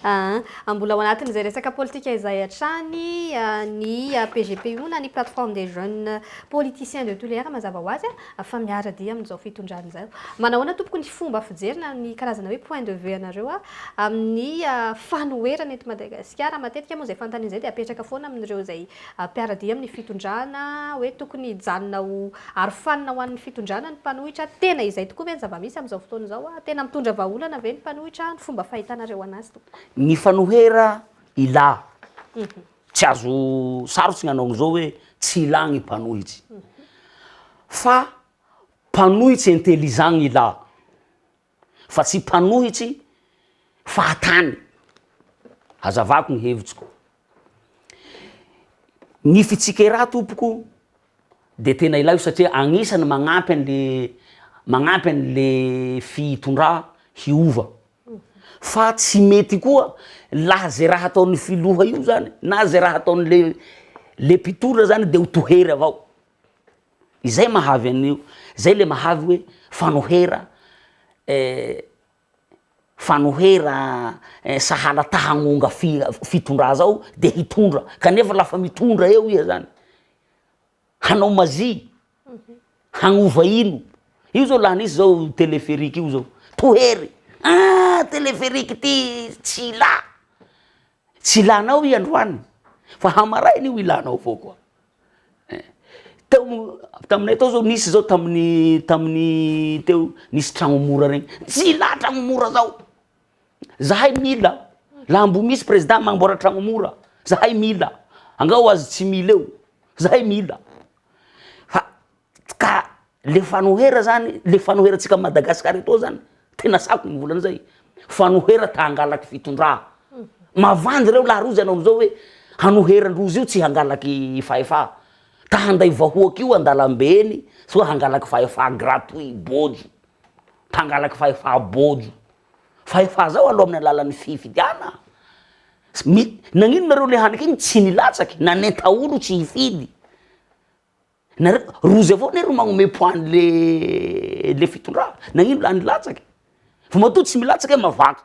Aa mbola ao anatin'izay resaka politika izay hatrany ny PGPU na ny Plateforme des Jeunes Politiciens de Toliara mazava ho azy fa miara-dia amin'izao fitondrana izao. Manahoana tompoko ny fomba fijery na ny karazana hoe point de vue anareo amin'ny fanoherana eto Madagasikara? Matetika moa izay fanontaniana izay dia apetraka foana amin'ireo izay mpiara-dia amin'ny fitondrana hoe tokony hijanona ho arofanina ho an'ny fitondrana ny mpanohitra. Tena izay tokoa ve ny zava-misy amin'izao fotoana izao? Tena mitondra vahaolana ve ny mpanohitra? Ny fomba fahitanareo an'azy tompoko. Ny fanohera ilà. Tsy azo, sarotsy ny hanao an'izao hoe tsy ilà ny mpanohitsy. Fa mpanohitsy intelligent ny ilà. Fa tsy mpanohitsy fahatany. Hazavako ny hevitsiko. Ny fitsikera tompoko de tena ilaiko satria agnisany magnampy an'le magnampy an'le fitondrà hiova, fa tsy mety koa laha ze raha ataon'ny filoha io zany na ze raha ataon'le le mpitondra zany de ho tohery avao, izay mahavy an'io, zay le mahavy hoe fanohera Fanohera sahala ta hagnonga fi- fitondrà zao de hitondra, kanefa lafa mitondra eo iha zany, hanao magie, hagnova ino, io zao laha nisy zao téléphérique io zao, tohery, ah téléphérique ty tsy ilà, tsy ilànao i androany fa hamaraina io ilanao avao koa. Teo taminay tao zao nisy zao tamin'ny tamin'ny teo nisy tragno mora regny, tsy ilà tragno mora zao, zahay mila, laha mbo misy président magnamboara tragno mora, zahay mila, angao azy tsy mila eo, zahay mila, fa ka le fanohera zany, le fanoherantsika à Madagasikara etoa zany, tena sahiko mivola an'izay, fanohera ta hangalaky fitondrà, mavandy reo laha rozy hanao am'zao hoe hanoheran-drozy io tsy hangalaky fahefà, ta handay vahoaky io an-dalambe eny soa hangalaky fahefà gratuit bôjo, ta hangalaky fahefà bôjo, fahefà zao aloha amin'ny alalan'ny fifidiana, s- mi- nagnino nareo le haniky igny tsy nilatsaky, nanenta olo tsy hifidy. Nareo, rozy avao anie ro magnome poids an'le le fitondrà, nagnino lany latsaky? Fa matoa tsy milatsaky hoe mavaky,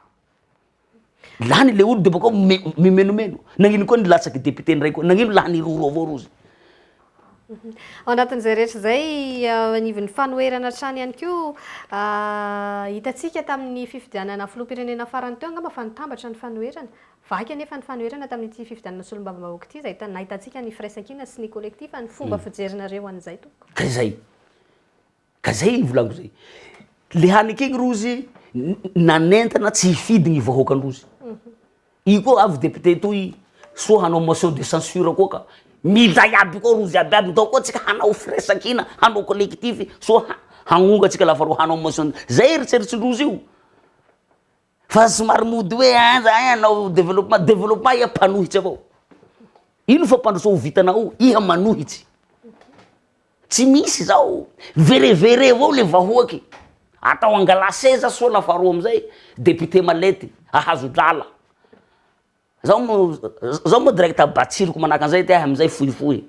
lany le olo de bakeo mi- mimenomeno, nagnino koa nilatsaky député ndray koa, nagnino lany roro avao rozy? Ao anatin'izay rehetra izay, anivon'ny fanoherana hatrany ihany koa, hitantsika tamin'ny fifidianana filoham-pirenena farany teo angamba fa nitambatra ny fanoherana. Vaky anefa ny fanoherana tamin'ity fifidianana solombavambahoaka ity izay nahitantsika ny firaisankina sy ny collectif, ny fomba fijerinareo an'izay tompoko. Ka izay, ka zay volaniko zay, le hanekegny rozy nanentana tsy hifidy ny vahoakandrozy, io koa avy député toy soa hanao motion de censure koa ka, milay aby koa rozy aby aby, ndao koa tsika hanao firaisankina, hanao collectif soa hagnonga atsika lafa hanao motion, zay eritseritsin-drozy io. Fa somary mody hoe ein zahay hanao développement, développement iha mpanohitsy avao. Ino fampandrosoa ho vitanao iha manohitsy. Tsy misy zao, verevere avao le vahoaky, atao angalà seza soa lafaroa amizay député malety ahazo drala. Zaho moa zaho moa direct batsiriko manahaka an'izay ty ahy amizay fohifohy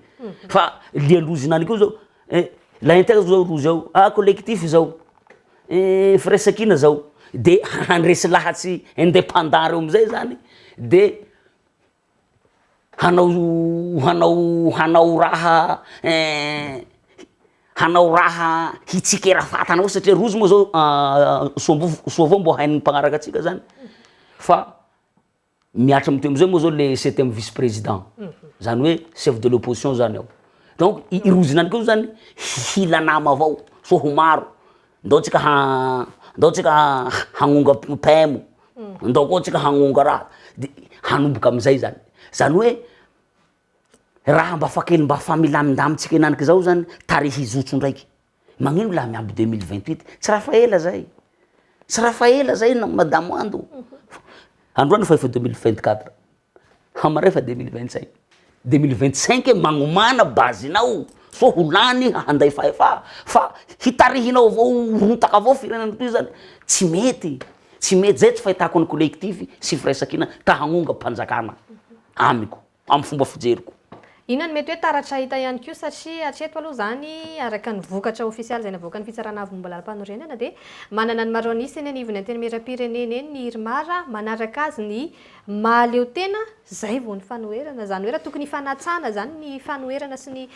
fa lian-drozy henaniky io zao eh la intègre zao rozy ao, ah collectif zao, firaisankina zao, de handresy lahatsy indépendant reo amizay zany de hanao hanao hanao raha hanao raha hitsikera fatana avao satria rozy moa zao soa mbo soa avao mbô hain'ny mpagnaraka antsika zany fa Mihatra amin'ny teo amizay moa zao le septième vice président, zany hoe chef de l'opposition zany ao, donc i rozy henaniky io zany hila nama avao soa ho maro. Ndao tsika ha- ndao tsika hagnonga pem, ndao koa tsika hagnonga raha, de hanomboka amizay zany, zany hoe raha mba fa kely mba fa milamindamitsika henaniky zao zany tary hizotso ndraiky, magnino laha miamby 2028, tsy raha fa ela zay, tsy raha fa ela zay na- madamo Ando, androany fa efa 2024, hamaray fa 2025, 2025 magnomàna base-nao sao ho lany handay fahefà fa hitarihinao avao ho rotaka avao firenena toy zany, tsy mety, tsy mety, zay tsy fahitako ny collectif sy firaisankina ta hagnongam-panjakana amiko, amy fomba fijeriko. Inona no mety hoe taratra hita ihany koa satria hatreto aloha izany araka ny vokatra ofisialy izay navoakan'ny Fitsarana Avo Momba Lalàmpanorenana dia manana ny maro an'isa eny anivon'ny Antenimierampirenena eny ny IRMAR, manaraka azy ny mahaleo tena, izay vao ny fanoherana. Izany hoe raha tokony hifanatsana izany ny fanoherana sy ny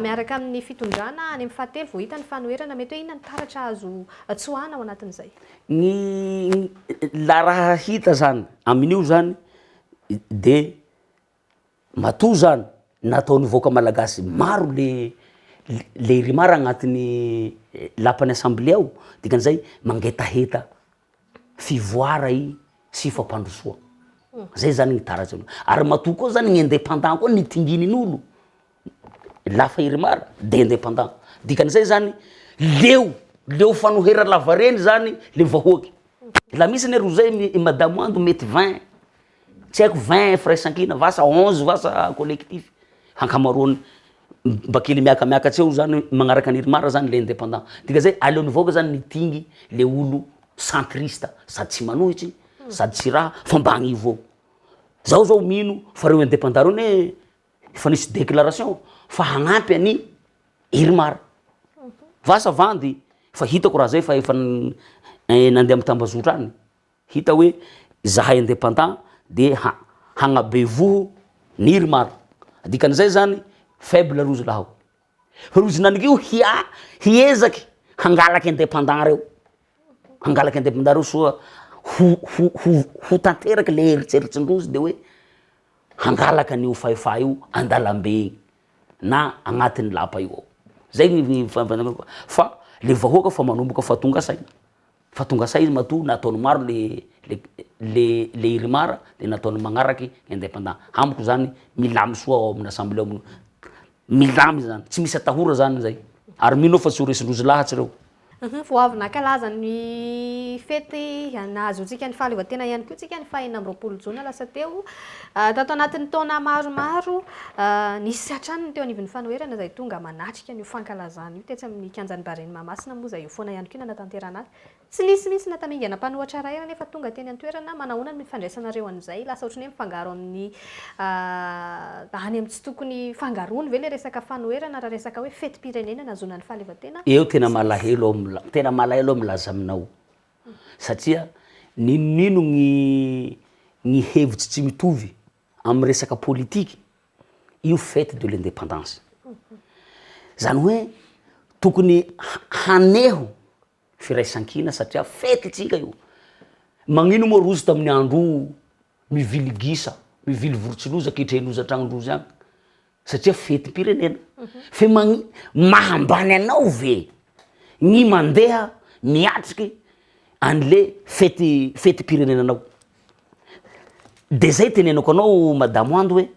miaraka amin'ny fitondrana any amin'ny fahatelo vao hita ny fanoherana, mety hoe inona no taratra azo tsoahana ao anatin'izay? Ny la raha hita zany amin'io zany de Matoa zany nataon'ny vahoaka malagasy maro le le IRMAR agnatin'ny lapan'ny assemblée ao, dikan'izay mangetaheta fivoara i sy fampandrosoa, zay zany ny taratsy aloha, ary matoa koa zany ny indépendant koa nitinginin'olo lafa IRMAR de indépendant, dikan'izay zany leo leo fanohera lavareny zany le vahoaky, la misy anie roa zay i madamo Ando mety 20 Tsy haiko 20 firaisankina vasa 11 vasa collectif, ankamaroany mba kely miakamiakatra eo zany magnaraka an'i IRMAR zany le indépendant, dikan'izay aleon'ny vahoaka zany mitingy le olo centriste sady tsy manohitry sady tsy raha fa mba agnivo eo, zaho zao mino fa reo indépendant reo anie efa nisy déclaration fa hagnampy an'i IRMAR, vasa vandy fa hitako raha zay fa efa nandeha amy tambazotra any. Hita hoe zahay indépendant de ha- hagnabe voho ny IRMAR, dikan'izay zany faible rozy lahao, rozy naniky hia- hiezaky hangalaky indépendant reo, hangalaky indépendant reo soa ho ho ho ho tanteraky le eritseritsin-drozy de hoe hangalaka an'io fahefà io an-dalambe egny na agnatin'ny lapa io ao, zay ny fa le vahoaka fa manomboka fa tonga saina. Fa tonga say izy matoa nataony maro le le le le IRMAR de nataony magnaraky indépendant, amiko zany milamy soa ao amin'ny assemblée ao, milamy zany tsy misy atahora zany zay ary mino aho fa tsy ho resin-drozy lahatsy reo. Vao avy nankalaza ny fety nahazoantsika ny fahaleovantena ihany koa tsika ny faha 26 jona lasa teo. Tato anatin'ny taona maromaro, nisy hatrany ny teo anivon'ny fanoherana izay tonga manatrika an'io fankalazana io tetsy amin'ny kianjan'ny Barea Mahamasina moa izay io foana ihany koa nanatanterahana azy. Tsy nisy mihitsy na tamingana mpanohatra iray ary anefa tonga teny an-toerana. Manahoana ny fandraisanareo an'izay? Lasa ohatran'ny hoe mifangaro amin'ny any amin'ny tsy tokony hifangaroany ve ilay resaka fanoherana raha resaka hoe fetim-pirenena nahazoana ny fahaleovantena? Eo tena malahelo aho, tena malahelo aho milaza aminao satria n'inon'ino ny ny hevitsy tsy mitovy amin'ny resaka politiky, io fete de l'indépendance, zany hoe tokony haneho firaisankina satria fety tsika io, magnino moa rozy tamin'ny andro io mivily gisa, mivily vorotsiloza ketrehin-drozy an-tragnon-drozy agny. Satria fetim-pirenena. Fe magni- maha ambany anao ve ny mandeha miatriky an'le fety fetim-pirenenanao? De zay teneniko anao madamo Ando hoe,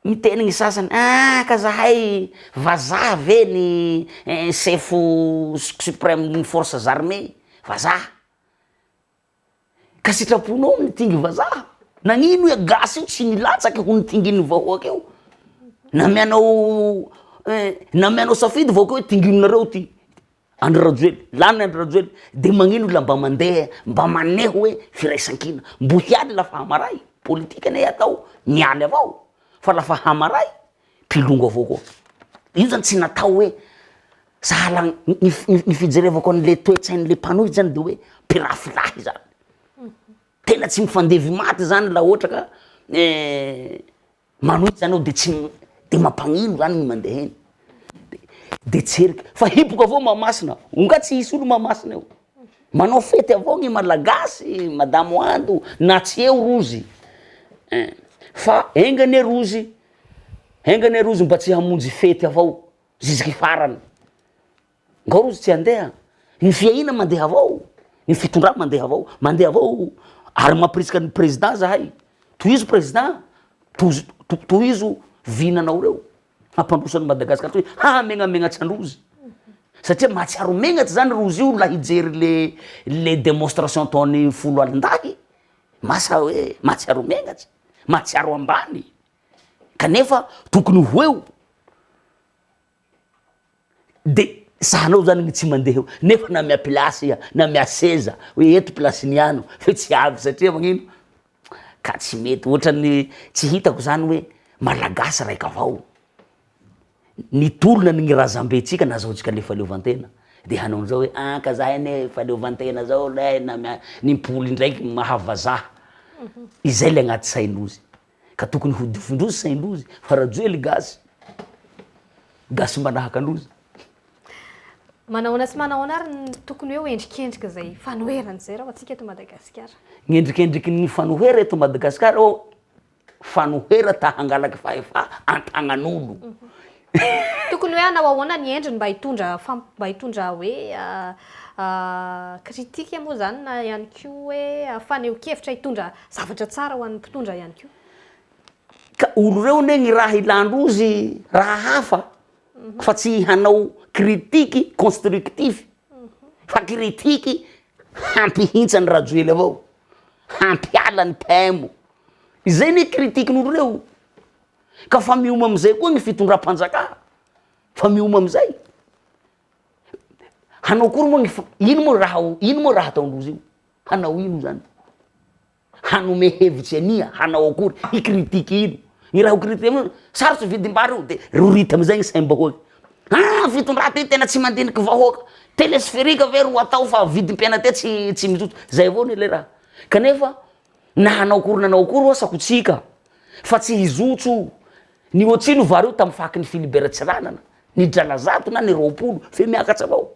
miteny gny sasany, ah ka zahay vazaha ve ny sefo suprême ny forces armées, vazaha. Ka sitraponao mitingy vazaha? Nagnino iha gasy io tsy nilatsaky ho nitingin'ny vahoaka io? Namianao namianao safidy vahoaka hoe tinginonareo ty Andry Rajoely, lany Andry Rajoely, de magnino la mba mandeha mba maneho hoe firaisankina, mbo hialy lafa hamaray, politika anie atao mialy avao fa lafa hamaray mpilongo avao koa, io zany tsy natao hoe Sahala ny ny fijerevako an'le toe-tsain'le mpanohitra zany de hoe mpirafilahy zany, tena tsy mifandevy maty zany laha ohatra ka manohitra zany ao de tsy de mampagnino zany ny mandeha eny, de de tseriky fa hipoka avao Mahamasina, nga tsy hisy olo Mahamasina eo, manao fety avao gny malagasy madamo Ando na tsy eo rozy, ein fa enga anie rozy, enga anie rozy mba tsy hamonjy fety avao. Zisiky farany. Ngao rozy tsy handeha? Ny fiahiana mandeha avao, ny fitondrana mandeha avao, mandeha avao ary mampirisika ny président zahay, tohizo président, tohizo tohizo vinanao reo hampandroso an'i Madagasikara toy hahamegnamenatsy androzy satria mahatsiaro megnatry zany rozy io la hijery le le démonstration ataon'ny foloalindahy, masa hoe mahatsiaro megnatry, mahatsiaro ambany kanefa tokony ho eo. De sahanao zany ny tsy mandeha eo nefa namea place iha, namea seza hoe eto place-n'i ano fe tsy avy satria magnino? Ka tsy mety, ohatran'ny tsy hitako zany hoe malagasy raika avao, nitolona ny razambentsika nazahoantsika le fahaleovantena de hanao an'izao hoe ah ka zahay anie fahaleovantena zao lay namea nimpoly ndraiky maha vazaha, izay le agnaty sain-drozy. Ka tokony hodivin-drozy sain-drozy fa Rajoely gasy, gasy manahaka an-drozy. Manahoana sy manahoana ary ny tokony hoe ho endrikendrika izay fanoherana izay raha ho antsika eto Madagasikara? Ny endrikendriky ny fanohera eto Madagasikara ô, fanohera ta hangalaky fahefa an-tagnan'olo. Tokony hoe hanao ahoana ny endriny mba hitondra mba hitondra hoe critique moa izany na ihany koa hoe fanehoan-kevitra hitondra zavatra tsara ho an'ny mpitondra ihany koa. Ka olo reo anie ny raha ilandrozy raha hafa fa tsy hanao critique constructif fa critique hampihintsa an'i Rajoely avao, hampiala ny PM. Izay anie critique-n'olo reo. Ka fa mioma amizay koa ny fitondram-panjakà, fa mioma amizay. Hanao akory moa ny ino moa raha ino moa raha ataondrozy io? Hanao ino zany? Hanome hevitsy an'ia? Hanao akory? Hi-critique ino? Ny raha ho critiquer sarotsy vidim-bary io de rorita amizay ny saim-bahoaka. Ah fitondrà ty tena tsy mandiniky vahoaka, telespherique ve ro atao fa vidim-piaina ty tsy tsy mijotso, zay avao anie le raha. Kanefa Na hanao akory nanao akory oa sakotsika fa tsy hizotso ny oatsino vary io tam faky ny Philibert Tsiranana ny drala zato na ny 20 fe miakatsa avao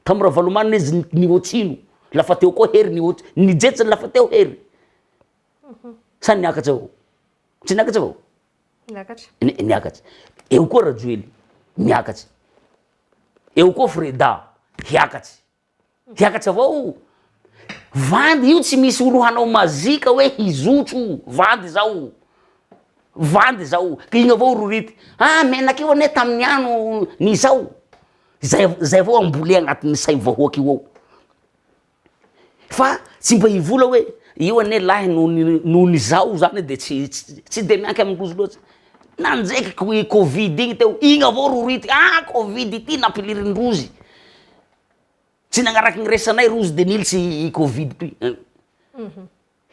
tam Ravalomanana izy ny oatsino lafa teo koa hery ny oats nijetsiny lafa teo hery sa niakatsa avao tsy niakatsa avao Niakatra. Niakatsa eo koa Rajoely miakatsa eo koa Freda hiakatsa Hiakatry avao o! Vandy io tsy misy olo hanao mazika hoe hizotso o! Vandy zao o! Vandy zao ka igny avao rority, ah menaky io anie tamin'ny ano ny zao, zay zay avao ambolea agnatin'ny say vahoaky io ao, fa tsy mba hivola hoe io anie lahy noho ny noho ny zao zany de tsy tsy de mianky amin-drozy loatsy, nanjeky covid igny teo, igny avao rority, ah covid ity nampilirindrozy. Tsy nagnaraky ny resanay rozy de nilitsy i covid toy.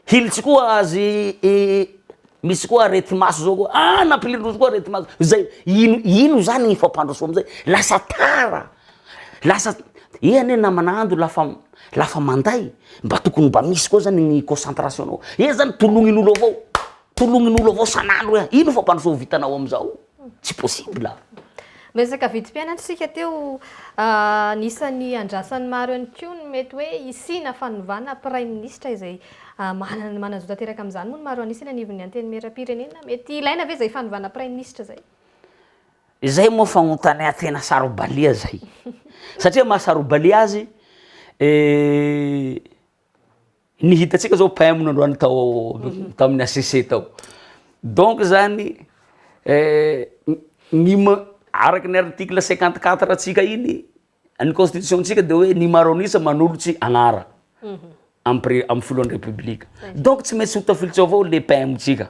Hilitsy koa azy misy koa areti-maso zao koa, ah nampilirindrozy koa areti-maso, zay ino ino zany ny fampandrosoa amizay, lasa tara, lasa iha anie namana Ando lafa lafa manday mba tokony mba misy koa zany ny concentration nao, iha zany tolognin'olo avao, tolognin'olo avao san'andro iha, ino fampandrosoa vitanao amizao, tsy possible. Miresaka vidim-piainana isika teo, anisan'ny andrasan'ny maro ihany koa ny mety hoe hisiana fanovana praiminisitra izay manana manan-jo tanteraka amin'izany moa ny maro an'isa eny anivon'ny Antenimierampirenena. Mety ilaina ve izay fanovana praiminisitra izay? Izay moa fagnontania tena saro-balia zay, satria maha saro-balia azy Ny hitantsika zao PM nandroany tao tamin'ny HCC tao, donc zany ny ma- araky ny article 54 antsika iny, ny constitution ntsika de hoe ny maro an'isa manolotsy agnara amy pre- amy filohan'ny repoblika, donc tsy maintsy ho tafilitry ao avao le PM tsika,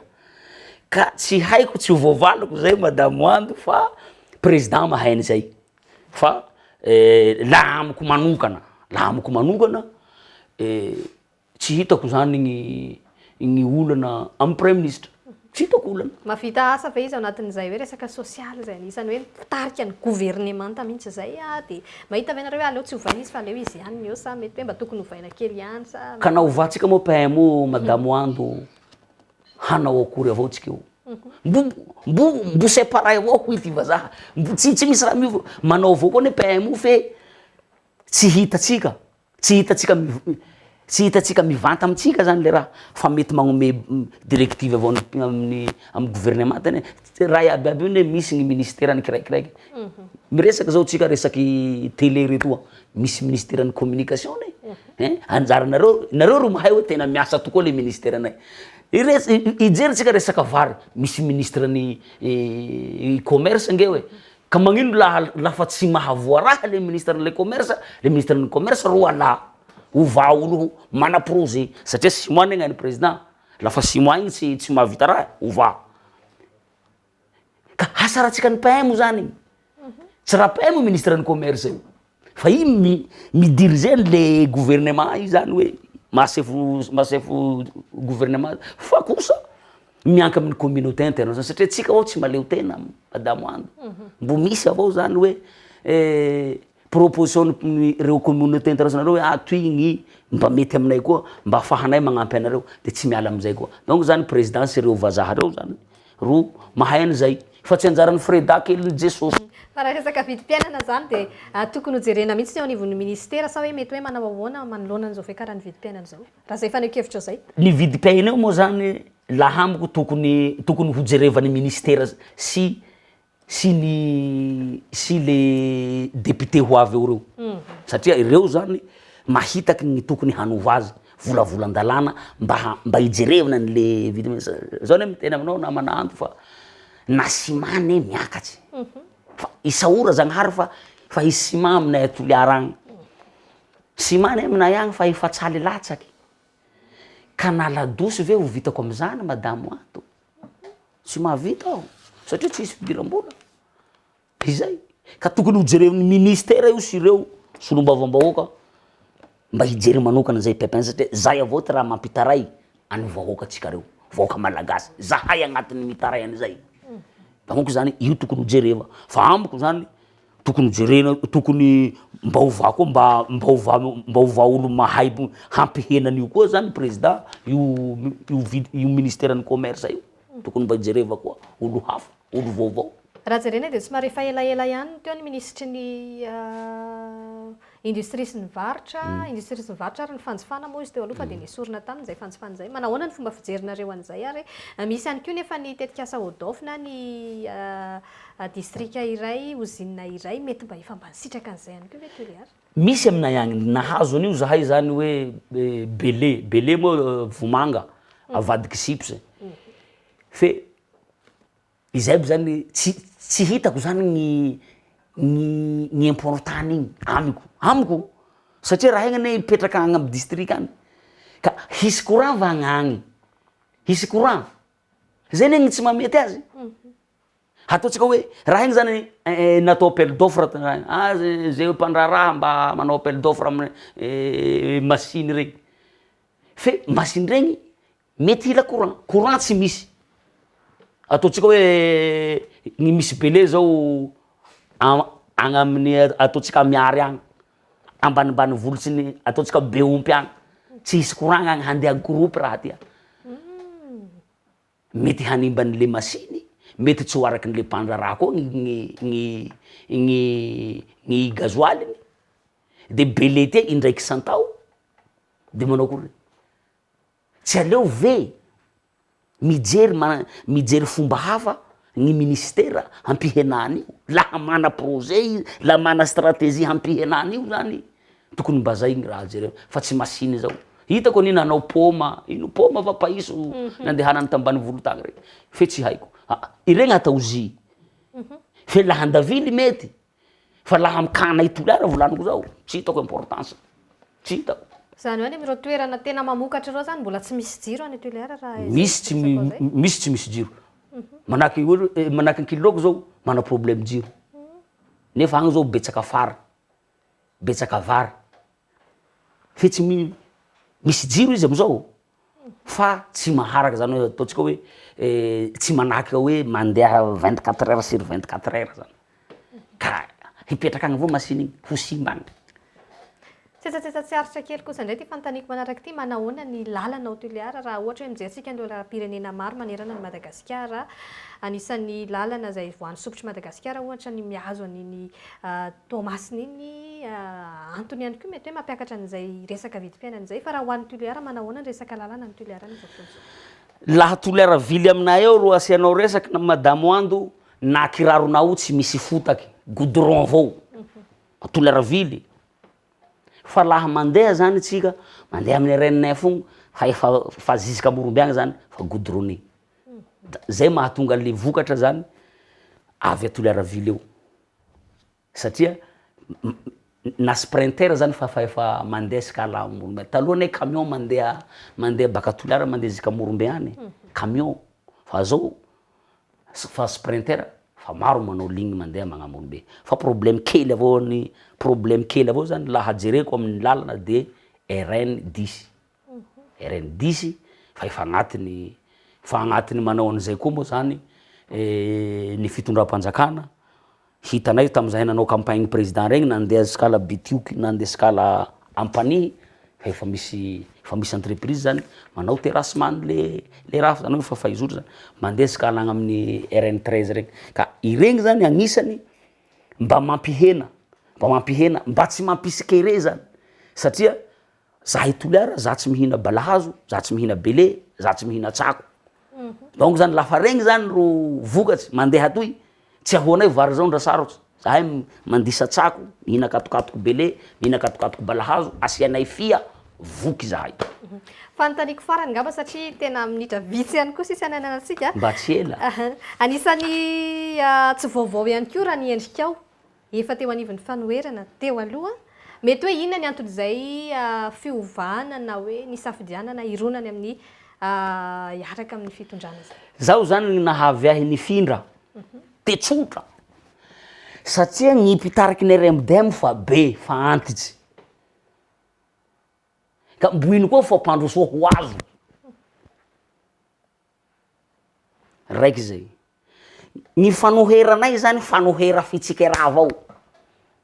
ka tsy haiko tsy ho voavaliko zay madamo Ando fa président mahay an'izay. Fa laha amiko manokana, laha amiko manokana tsy hitako zany gny gny olana amin'ny praiminisitra, tsy hitako olana. Mahavita asa ve izy ao anatin'izay hoe resaka sosialy izay anisan'ny hoe mpitarika ny governemanta mihitsy izay dia mahita ve nareo hoe aleo tsy ovaina izy fa aleo izy ihany ny eo sa mety hoe mba tokony ovaina kely ihany sa. Ka na ovantsika moa PM io madamo Ando hanao akory avao tsika io. Mbo mbo mbo c'est pareil avao hoy ty vazaha, mbo tsy tsy misy raha miova, manao avao koa anie PM io fe tsy hitantsika, tsy hitantsika miv- Tsy hitantsika mivanta amintsika zany le raha fa mety magnome directive avao amin'ny amin'ny gouvernement tena hoe raha iaby iaby io ne misy ny ministeran'ny kiraikiraiky. Miresaka zao tsika resaky télé retoa, misy ministeran'ny communication ne, hein anjaranareo, nareo ro mahay hoe tena miasa tokoa le ministeranay. Ires- hijery tsika resaka vary, misy ministre ny commerce nge hoe, ka magnino laha lafa tsy mahavoa raha le ministre le commerce, le ministre ny commerce ro alà, ovà olo ho mana projet satria six mois anie gnan'ny président, lafa six mois igny tsy tsy mahavita raha, ovà. Ka hasarantsika ny PM zany igny, tsy raha PM ministre ny commerce io, fa iny mi- mi-diriger an'le gouvernement io zany hoe maha sefo maha sefo gouvernement fa kosa mianky amin'ny communauté internationale satria tsika avao tsy mahaleo tena madamo Ando, mbo misy avao zany hoe proposition reo communauté internationale reo hoe ah toy gny mba mety aminay koa mba ahafahanay magnampy anareo de tsy miala amizay koa, donc zany président sy reo vazaha reo zany ro mahay an'izay fa tsy anjaran'i Freda kelin'i Jesosy. Fa raha resaka vidim-piainana izany dia tokony hojerena mihitsy ny eo anivon'ny ministera sa hoe mety hoe manao ahoana manoloana an'izao fiakaran'ny vidim-piainana izao? Raha izay fanehoan-kevitra izay. Ny vidim-piainana io moa zany laha amiko tokony tokony hojerevan'ny ministera sy sy ny sy le député ho avy eo reo satria ireo zany mahitaky ny tokony hanova azy volavolan-dalàna mba ha- mba hijerevana an'le vidiny zao anie miteny aminao namana Anto fa na ciment anie miakatry fa isaora Zagnahary fa fa hisy ciment aminay a Toliara agny, ciment anie aminay agny fa efa tsaly latsaky, ka na ladosy ve ho vitako am'zany madamo Anto? Tsy mahavita aho satria tsisy fidiram-bola, izay. Ka tokony ho jeren'ny ministera io sy ireo solombavambahoaka mba hijery manokana zay pépin satria zay avao ty raha mampitaray an'ny vahoakantsika reo, vahoaka malagasy, zahay agnatin'ny mitaray an'izay, donc zany io tokony ho jereva fa amiko zany tokony jerena, tokony mba ovà koa mba mba ovà mba ovà olo mahay hampihena an'io koa zany président io io vid- io ministeran'ny commerce io, tokony mba hijereva koa olo hafa, olo vaovao. Raha jerena dia somary efa elaela ihany teo ny minisitry ny industrie sy ny varotra, industrie sy ny varotra ary ny fanjifana moa izy teo aloha fa dia nesorina taminy izay fanjifana izay. Manahoana ny fomba fijerinareo an'izay ary misy ihany koa nefa ny tetikasa ODOF na ny Distrika iray, ozinina iray, mety mba efa mba nisitraka an'izay ihany koa ve Toliara? Misy aminay agny, nahazo an'io zahay zany hoe bele, bele moa vomanga avadiky chips, fe izay aby zany tsy tsy hitako zany gny gny ny important-n'igny amiko, amiko satria raha igny anie hipetraka agny amy distrika agny ka hisy courant va gn'agny, hisy courant? Zay anie gny tsy mahamety azy. Ataontsika hoe raha igny zany natao appel d'offre ah zay mpandraharaha mba manao appel d'offre amin'ny machine regny, fe machine regny mety hila courant, courant tsy misy, ataontsika hoe ny misy bele zao agny amin'ny ataontsika Miary agny, ambanimbanivolotry ny ataontsika Behompy agny, tsy hisy courant agny handeha groupe raha ty a. Mety hanimba an'le masiny, mety tsy ho arakin'le mpandraharaha koa ny ny ny ny gazoaliny, de belete indraiky isan-tao, de manao akory? Tsy aleo ve mijery ma- mijery fomba hafa ny ministera hampihena an'io, laha mana projet izy, laha mana stratégie hampihena an'io zany, tokony mba zay ny raha jerena fa tsy machine zao, hitako anie nanao paoma, ino paoma va paiso nandehanany tambanivolo tagny regny fe tsy haiko, aa iregny atao jus fe laha andavily mety fa laha amy cas nay Toliara volaniko zao tsy hitako importance, tsy hitako. Zany hoe any amin'ireo toerana tena mamokatra ireo zany mbola tsy misy jiro any Toliara raha izay Misy tsy resaka izay? misy tsy misy jiro, manahaky olo manahaky Ankililaoko zao mana problème jiro nefa agny zao betsaka fary. betsaka vary, fe tsy mi- misy jiro izy am'zao fa tsy maharaka zany hoe ataontsika hoe tsy manahaka hoe mandeha 24 heures sur 24 heures zany, ka hipetraka agny avao machine igny, ho simba agny. Tsetsatsetsa tsy aritra kely kosa indray ity fanontaniako manaraka ity, manahoana ny lalana ao Toliara raha ohatra hoe mijery tsika ny lalam-pirenena maro manerana an'i Madagasikara, anisan'ny lalana izay voan'ny sopitr'i Madagasikara ohatra ny mihazo an'iny Toamasina iny, antony ihany koa mety hoe mampiakatra an'izay resaka vidim-piainana izay. Fa raha ho an'i Toliara, manahoana ny resaka lalana any Toliara amin'izao fotoana izao? Laha Toliara vily aminay eo ro asianao resaky na madamo Ando na kiraronao tsy misy fotaky, goudron avao, Toliara vily. Fa laha mandeha zany tsika, mandeha amin'ny RN fogna, fa efa fa jusqu'à Morombe agny zany fa goudronné. Da zay mahatonga an'le vokatra zany avy a Toliara ville eo, satria na sprinter zany fa fa efa mandeha jusqu'à Morombe, taloha anie camion mandeha mandeha baka Toliara mandeha jusqu'à Morombe any, camion, fa zao fa sprinter fa maro manao ligne mandeha magna Morombe, fa problème kely avao ny problème kely avao zany laha jereko amin'ny lalana de RN dix, RN dix fa efa agnatiny fa agnatiny manao an'izay koa moa zany ny fitondram-panjakana, hitanay tam'zahay nanao campagne président regny nandeha jusqu'à la Betioky, nandeha jusqu'à la Ampanihy fa efa misy efa misy entreprise zany manao terrassement le le raha fa zany hoe efa fahizotra zany, mandeha jusqu'à agny amin'ny RN 13 regny, ka iregny zany agnisany mba mampihena mba mampihena mba tsy mampisy kere zany satria Zahay Toliara, za tsy mihina balahazo, za tsy mihina bele, za tsy mihina tsako. Donc zany lafa regny zany ro vokatsy mandeha atoy, tsy ahoanay vary zao ndra sarotsy, zahay mandisa tsako, mihina katokatoky bele, mihina katokatoky balahazo, asianay fia, voky zahay. Fanontaniako farany angamba satria tena minitra vitsy ihany koa sisa ananantsika. Mba tsy ela. Anisan'ny tsy vaovao ihany koa raha ny endrikao. Efa teo anivon'ny fanoherana teo aloha. Mety hoe inona ny anton'izay fiovana na hoe nisafidianana hironany amin'ny hiaraka amin'ny fitondrana izay? Zaho zany ny nahavy ahy nifindra de tsotra satria ny mpitariky ny RMDM fa be fa antitsy ka mbo ino koa fampandrosoa ho azo. Raiky zay. Ny fanoheranay zany fanohera fitsikera avao,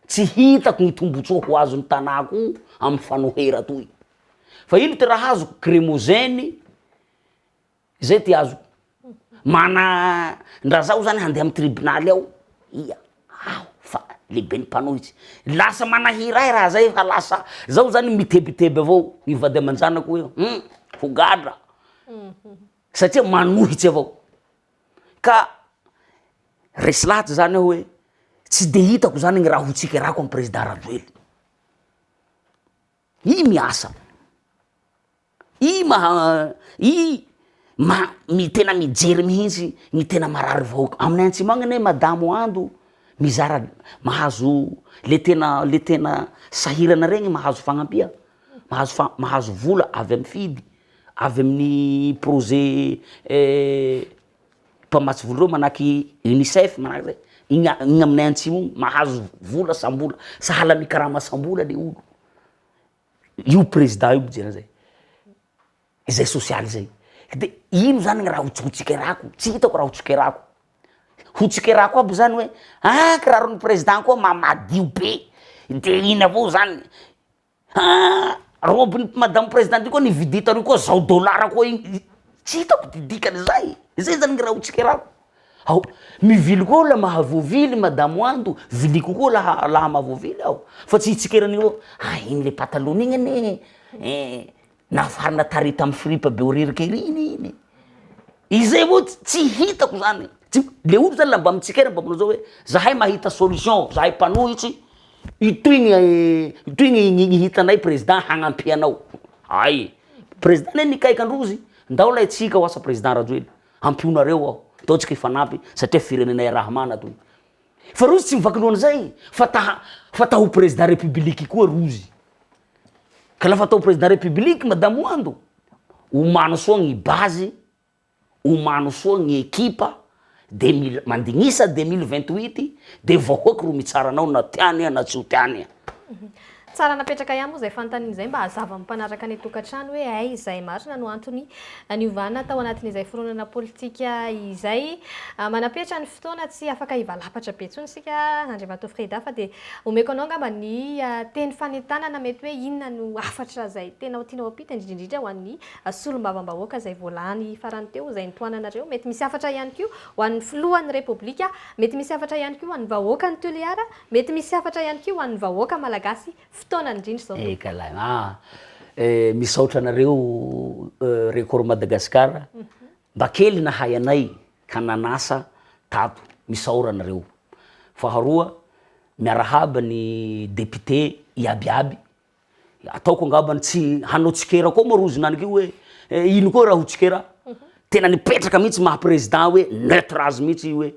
tsy hitako ny tombotsoa ho azon'ny tanàko io amy fanohera toy, fa ino ty raha azoko kremozeny zay ty azoko, mana ndra zaho zany handeha amy tribonaly ao, ia aho fa lehiben'ny mpanohitsy, lasa manahira ahy raha zay fa lasa zaho zany mitebiteby avao, ny vady aman-janako hoe hum ho gadra. Satria manohitsy avao. Ka resy lahatry zany aho hoe tsy de hitako zany gny raha ho tsikerako amy président Rajoely. I miasa, i maha- i ma- mi- tena mijery mihitsy ny tena marary vahoaka. Aminay antsimo agny anie madamo Ando mizara mahazo le tena le tena sahirana regny mahazo fagnampia, mahazo fa- mahazo vola avy amy fidy. avy amin'ny projet mpamatsy vola reo manahaky UNICEF manahaky zay, igny a- igny aminay antsimo igny mahazo vola sambola sahala mikarama sambola le olo, io président io mijery an'zay, izay sosialy zay, de ino zany gny raha ho tsy ho tsikerako, tsy hitako raha ho tsikerako, ho tsikerako aby zany hoe ah kiraron'ny président koa ma- madio be, de iny avao zany. Ah! Robe-n'ny madame présidente io koa nividia tary koa zao dollar koa igny, tsy hitako ty dikan'izay, zay zany gny raha ho tsikerako, ao mivily koa la mahavoavily madamo Ando, viliko koa laha laha mahavoavily aho, fa tsy hitsikera an'io hoe ah igny le patalon-ny igny anie eh nafarana tary tamy fripe Behoririka ery iny iny, izay avao tsy hitako zany, tsy le olo zany la mba mitsikera mba manao zao hoe zahay mahita solution, zahay mpanohitsy Itoy ny itoy ny ny hitanay président hagnampy anao, ay président anie nikaiky androzy, ndao lay tsika ho asa président Rajoely, ampionareo aho, ndao tsika hifanampy satria firenena iarahamana toy, fa rozy tsy mivaky loha an'izay fa ta fa ta ho président république koa rozy, ka lafa ta ho président république madamo Ando, omano soa gny base Omano soa gny ekipa de mila mandignisa 2028 de vahoaky ro mitsara anao na tiany iha na tsy ho tiany iha. Tsara napetraka ihany moa izay fanontaniana izay mba hazava amin'ny mpanaraka any an-tokantrano hoe hay izay marina no antony niovana tao anatin'izay fironana politika izay. Manapetra ny fotoana tsy afaka hivalapatra be intsony isika Andriamatoa Freda fa dia omeko anao angamba ny teny fanentanana mety hoe inona no hafatra izay tena ho tianao hampita indrindra indrindra ho an'ny solombavambahoaka izay voalany farany teo izay notohananareo. Mety misy hafatra ihany koa ho an'ny filohan'ny Repoblika, mety misy hafatra ihany koa ho an'ny vahoakan'i Toliara, mety misy hafatra ihany koa ho an'ny vahoaka malagasy fotoana indrindra izao tompoko. Eka lahy ah! Misaotra anareo Record Madagascar mba kely nahay anay ka nanasa tato, misaora anareo. Faharoa, miarahaba ny député iaby iaby, ataoko angambany tsy hanao tsikera koa moa rozy naniky io hoe ino koa raha ho tsikera, tena nipetraka mihitsy maha président hoe neutre azy mihitsy hoe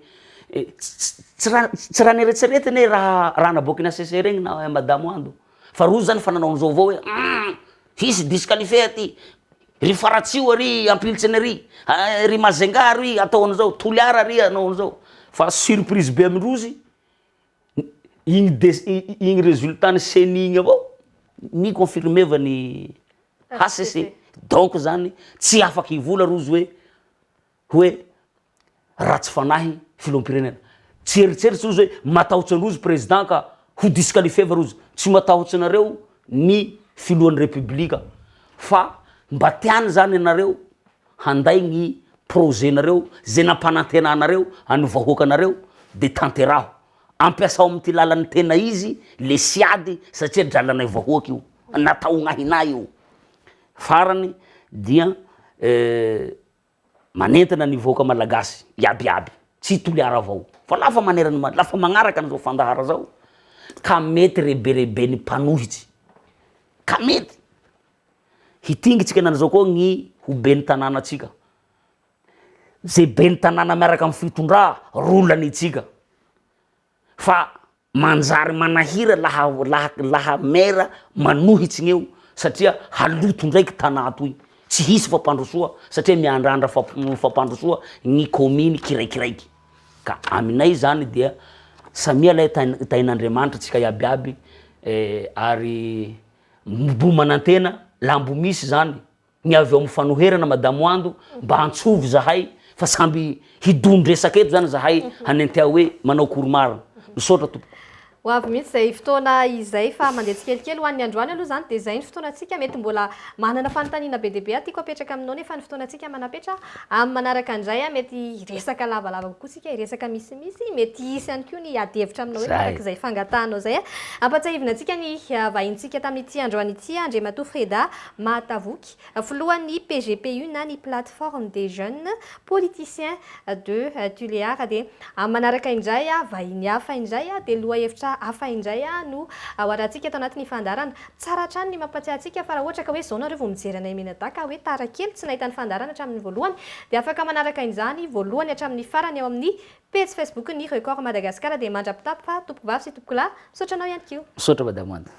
tsy raha tsy raha nieretseretiny hoe raha raha naboakin'ny HCC regny na madamo Ando fa rozy zany fa nanao an'izao avao hoe hum hisy disqualifié aty, ry Faratsiho ary ampilitsiny ary, ry Majunga ary atao an'izao, Toliara ary anao an'izao, fa surprise be amindrozy igny des- igny résultat-n'ny ceni igny avao ni-confirmer-va ny HCC, donc zany tsy afaky hivola rozy hoe hoe ratsy fanahy filoham-pirenena, tsy eritseritsy rozy hoe matahotsy androzy président ka ho disqualifier-va rozy, tsy matahotsy anareo ny filohan'ny repoblika fa mba tiany zany anareo handay ny projet nareo ze nampanantenanareo an'ny vahoakanareo de tanteraho, ampiasao amty lalan'ny tena izy le siady satria dralanay vahoaka io, natao agnahinay io, farany dia Manentana ny vahoaka malagasy iaby iaby, tsy Toliara avao, fa lafa manerana ny lafa magnaraka an'izao fandahara zao, ka mety rebereben'ny mpanohitsy, ka mety hitingitsika henany zao koa gny ho ben'ny tanànatsika, ze ben'ny tanàna miaraka amy fitondrà ro lanitsika, fa Manjary manahira laha laha laha maire manohitsy gn'eo satria haloto ndraiky tanà toy, tsy hisy fampandrosoa satria miandrandra fampandrosoa gny kaominy kiraikiraiky, ka aminay zany dia samia lay tahin'Andriamanitra tsika iaby iaby ary mbo manantena laha mbo misy zany Ny avy ao amin'ny fanoherana Madame Ando mba antsovy zahay fa samby hidon-dresaka eto zany zahay hanentea hoe manao akory marina. Misaotra tompoko. Ho avy mihitsy izay fotoana izay fa mandeha tsikelikely ho an'ny androany aloha izany dia izay ny fotoanantsika mety mbola manana fanontaniana be dia be aho tiako apetraka aminao nefa ny fotoanantsika manapetra amin'ny manaraka indray aho mety hiresaka lavalava kokoa isika hiresaka misimisy mety hisy ihany koa ny ady hevitra aminao eto araka izay fangatahanao izay ampatsiahivina antsika ny vahintsika tamin'ity androany ity Andriamatoa Freda Mahatavoky, filohan'ny PGPU na ny Plateforme des Jeunes Politiciens de Tuléar dia amin'ny manaraka indray vahiny hafa indray dia lohahevitra hafa indray no ho arahantsika ato anatin'ny fandaharana. Tsara hatrany ny mampatsiahy antsika fa raha ohatra ka hoe izao nareo vao mijery anay mianadahy ka hoe tara kely tsy nahita ny fandaharana hatramin'ny voalohany dia afaka manaraka izany voalohany hatramin'ny farany ao amin'ny pejy Facebook-n'ny Record Madagascar dia mandra-pitapy fa tompokovavy sy tompokolahy misaotra anao ihany koa. Misaotra Madame Wanda.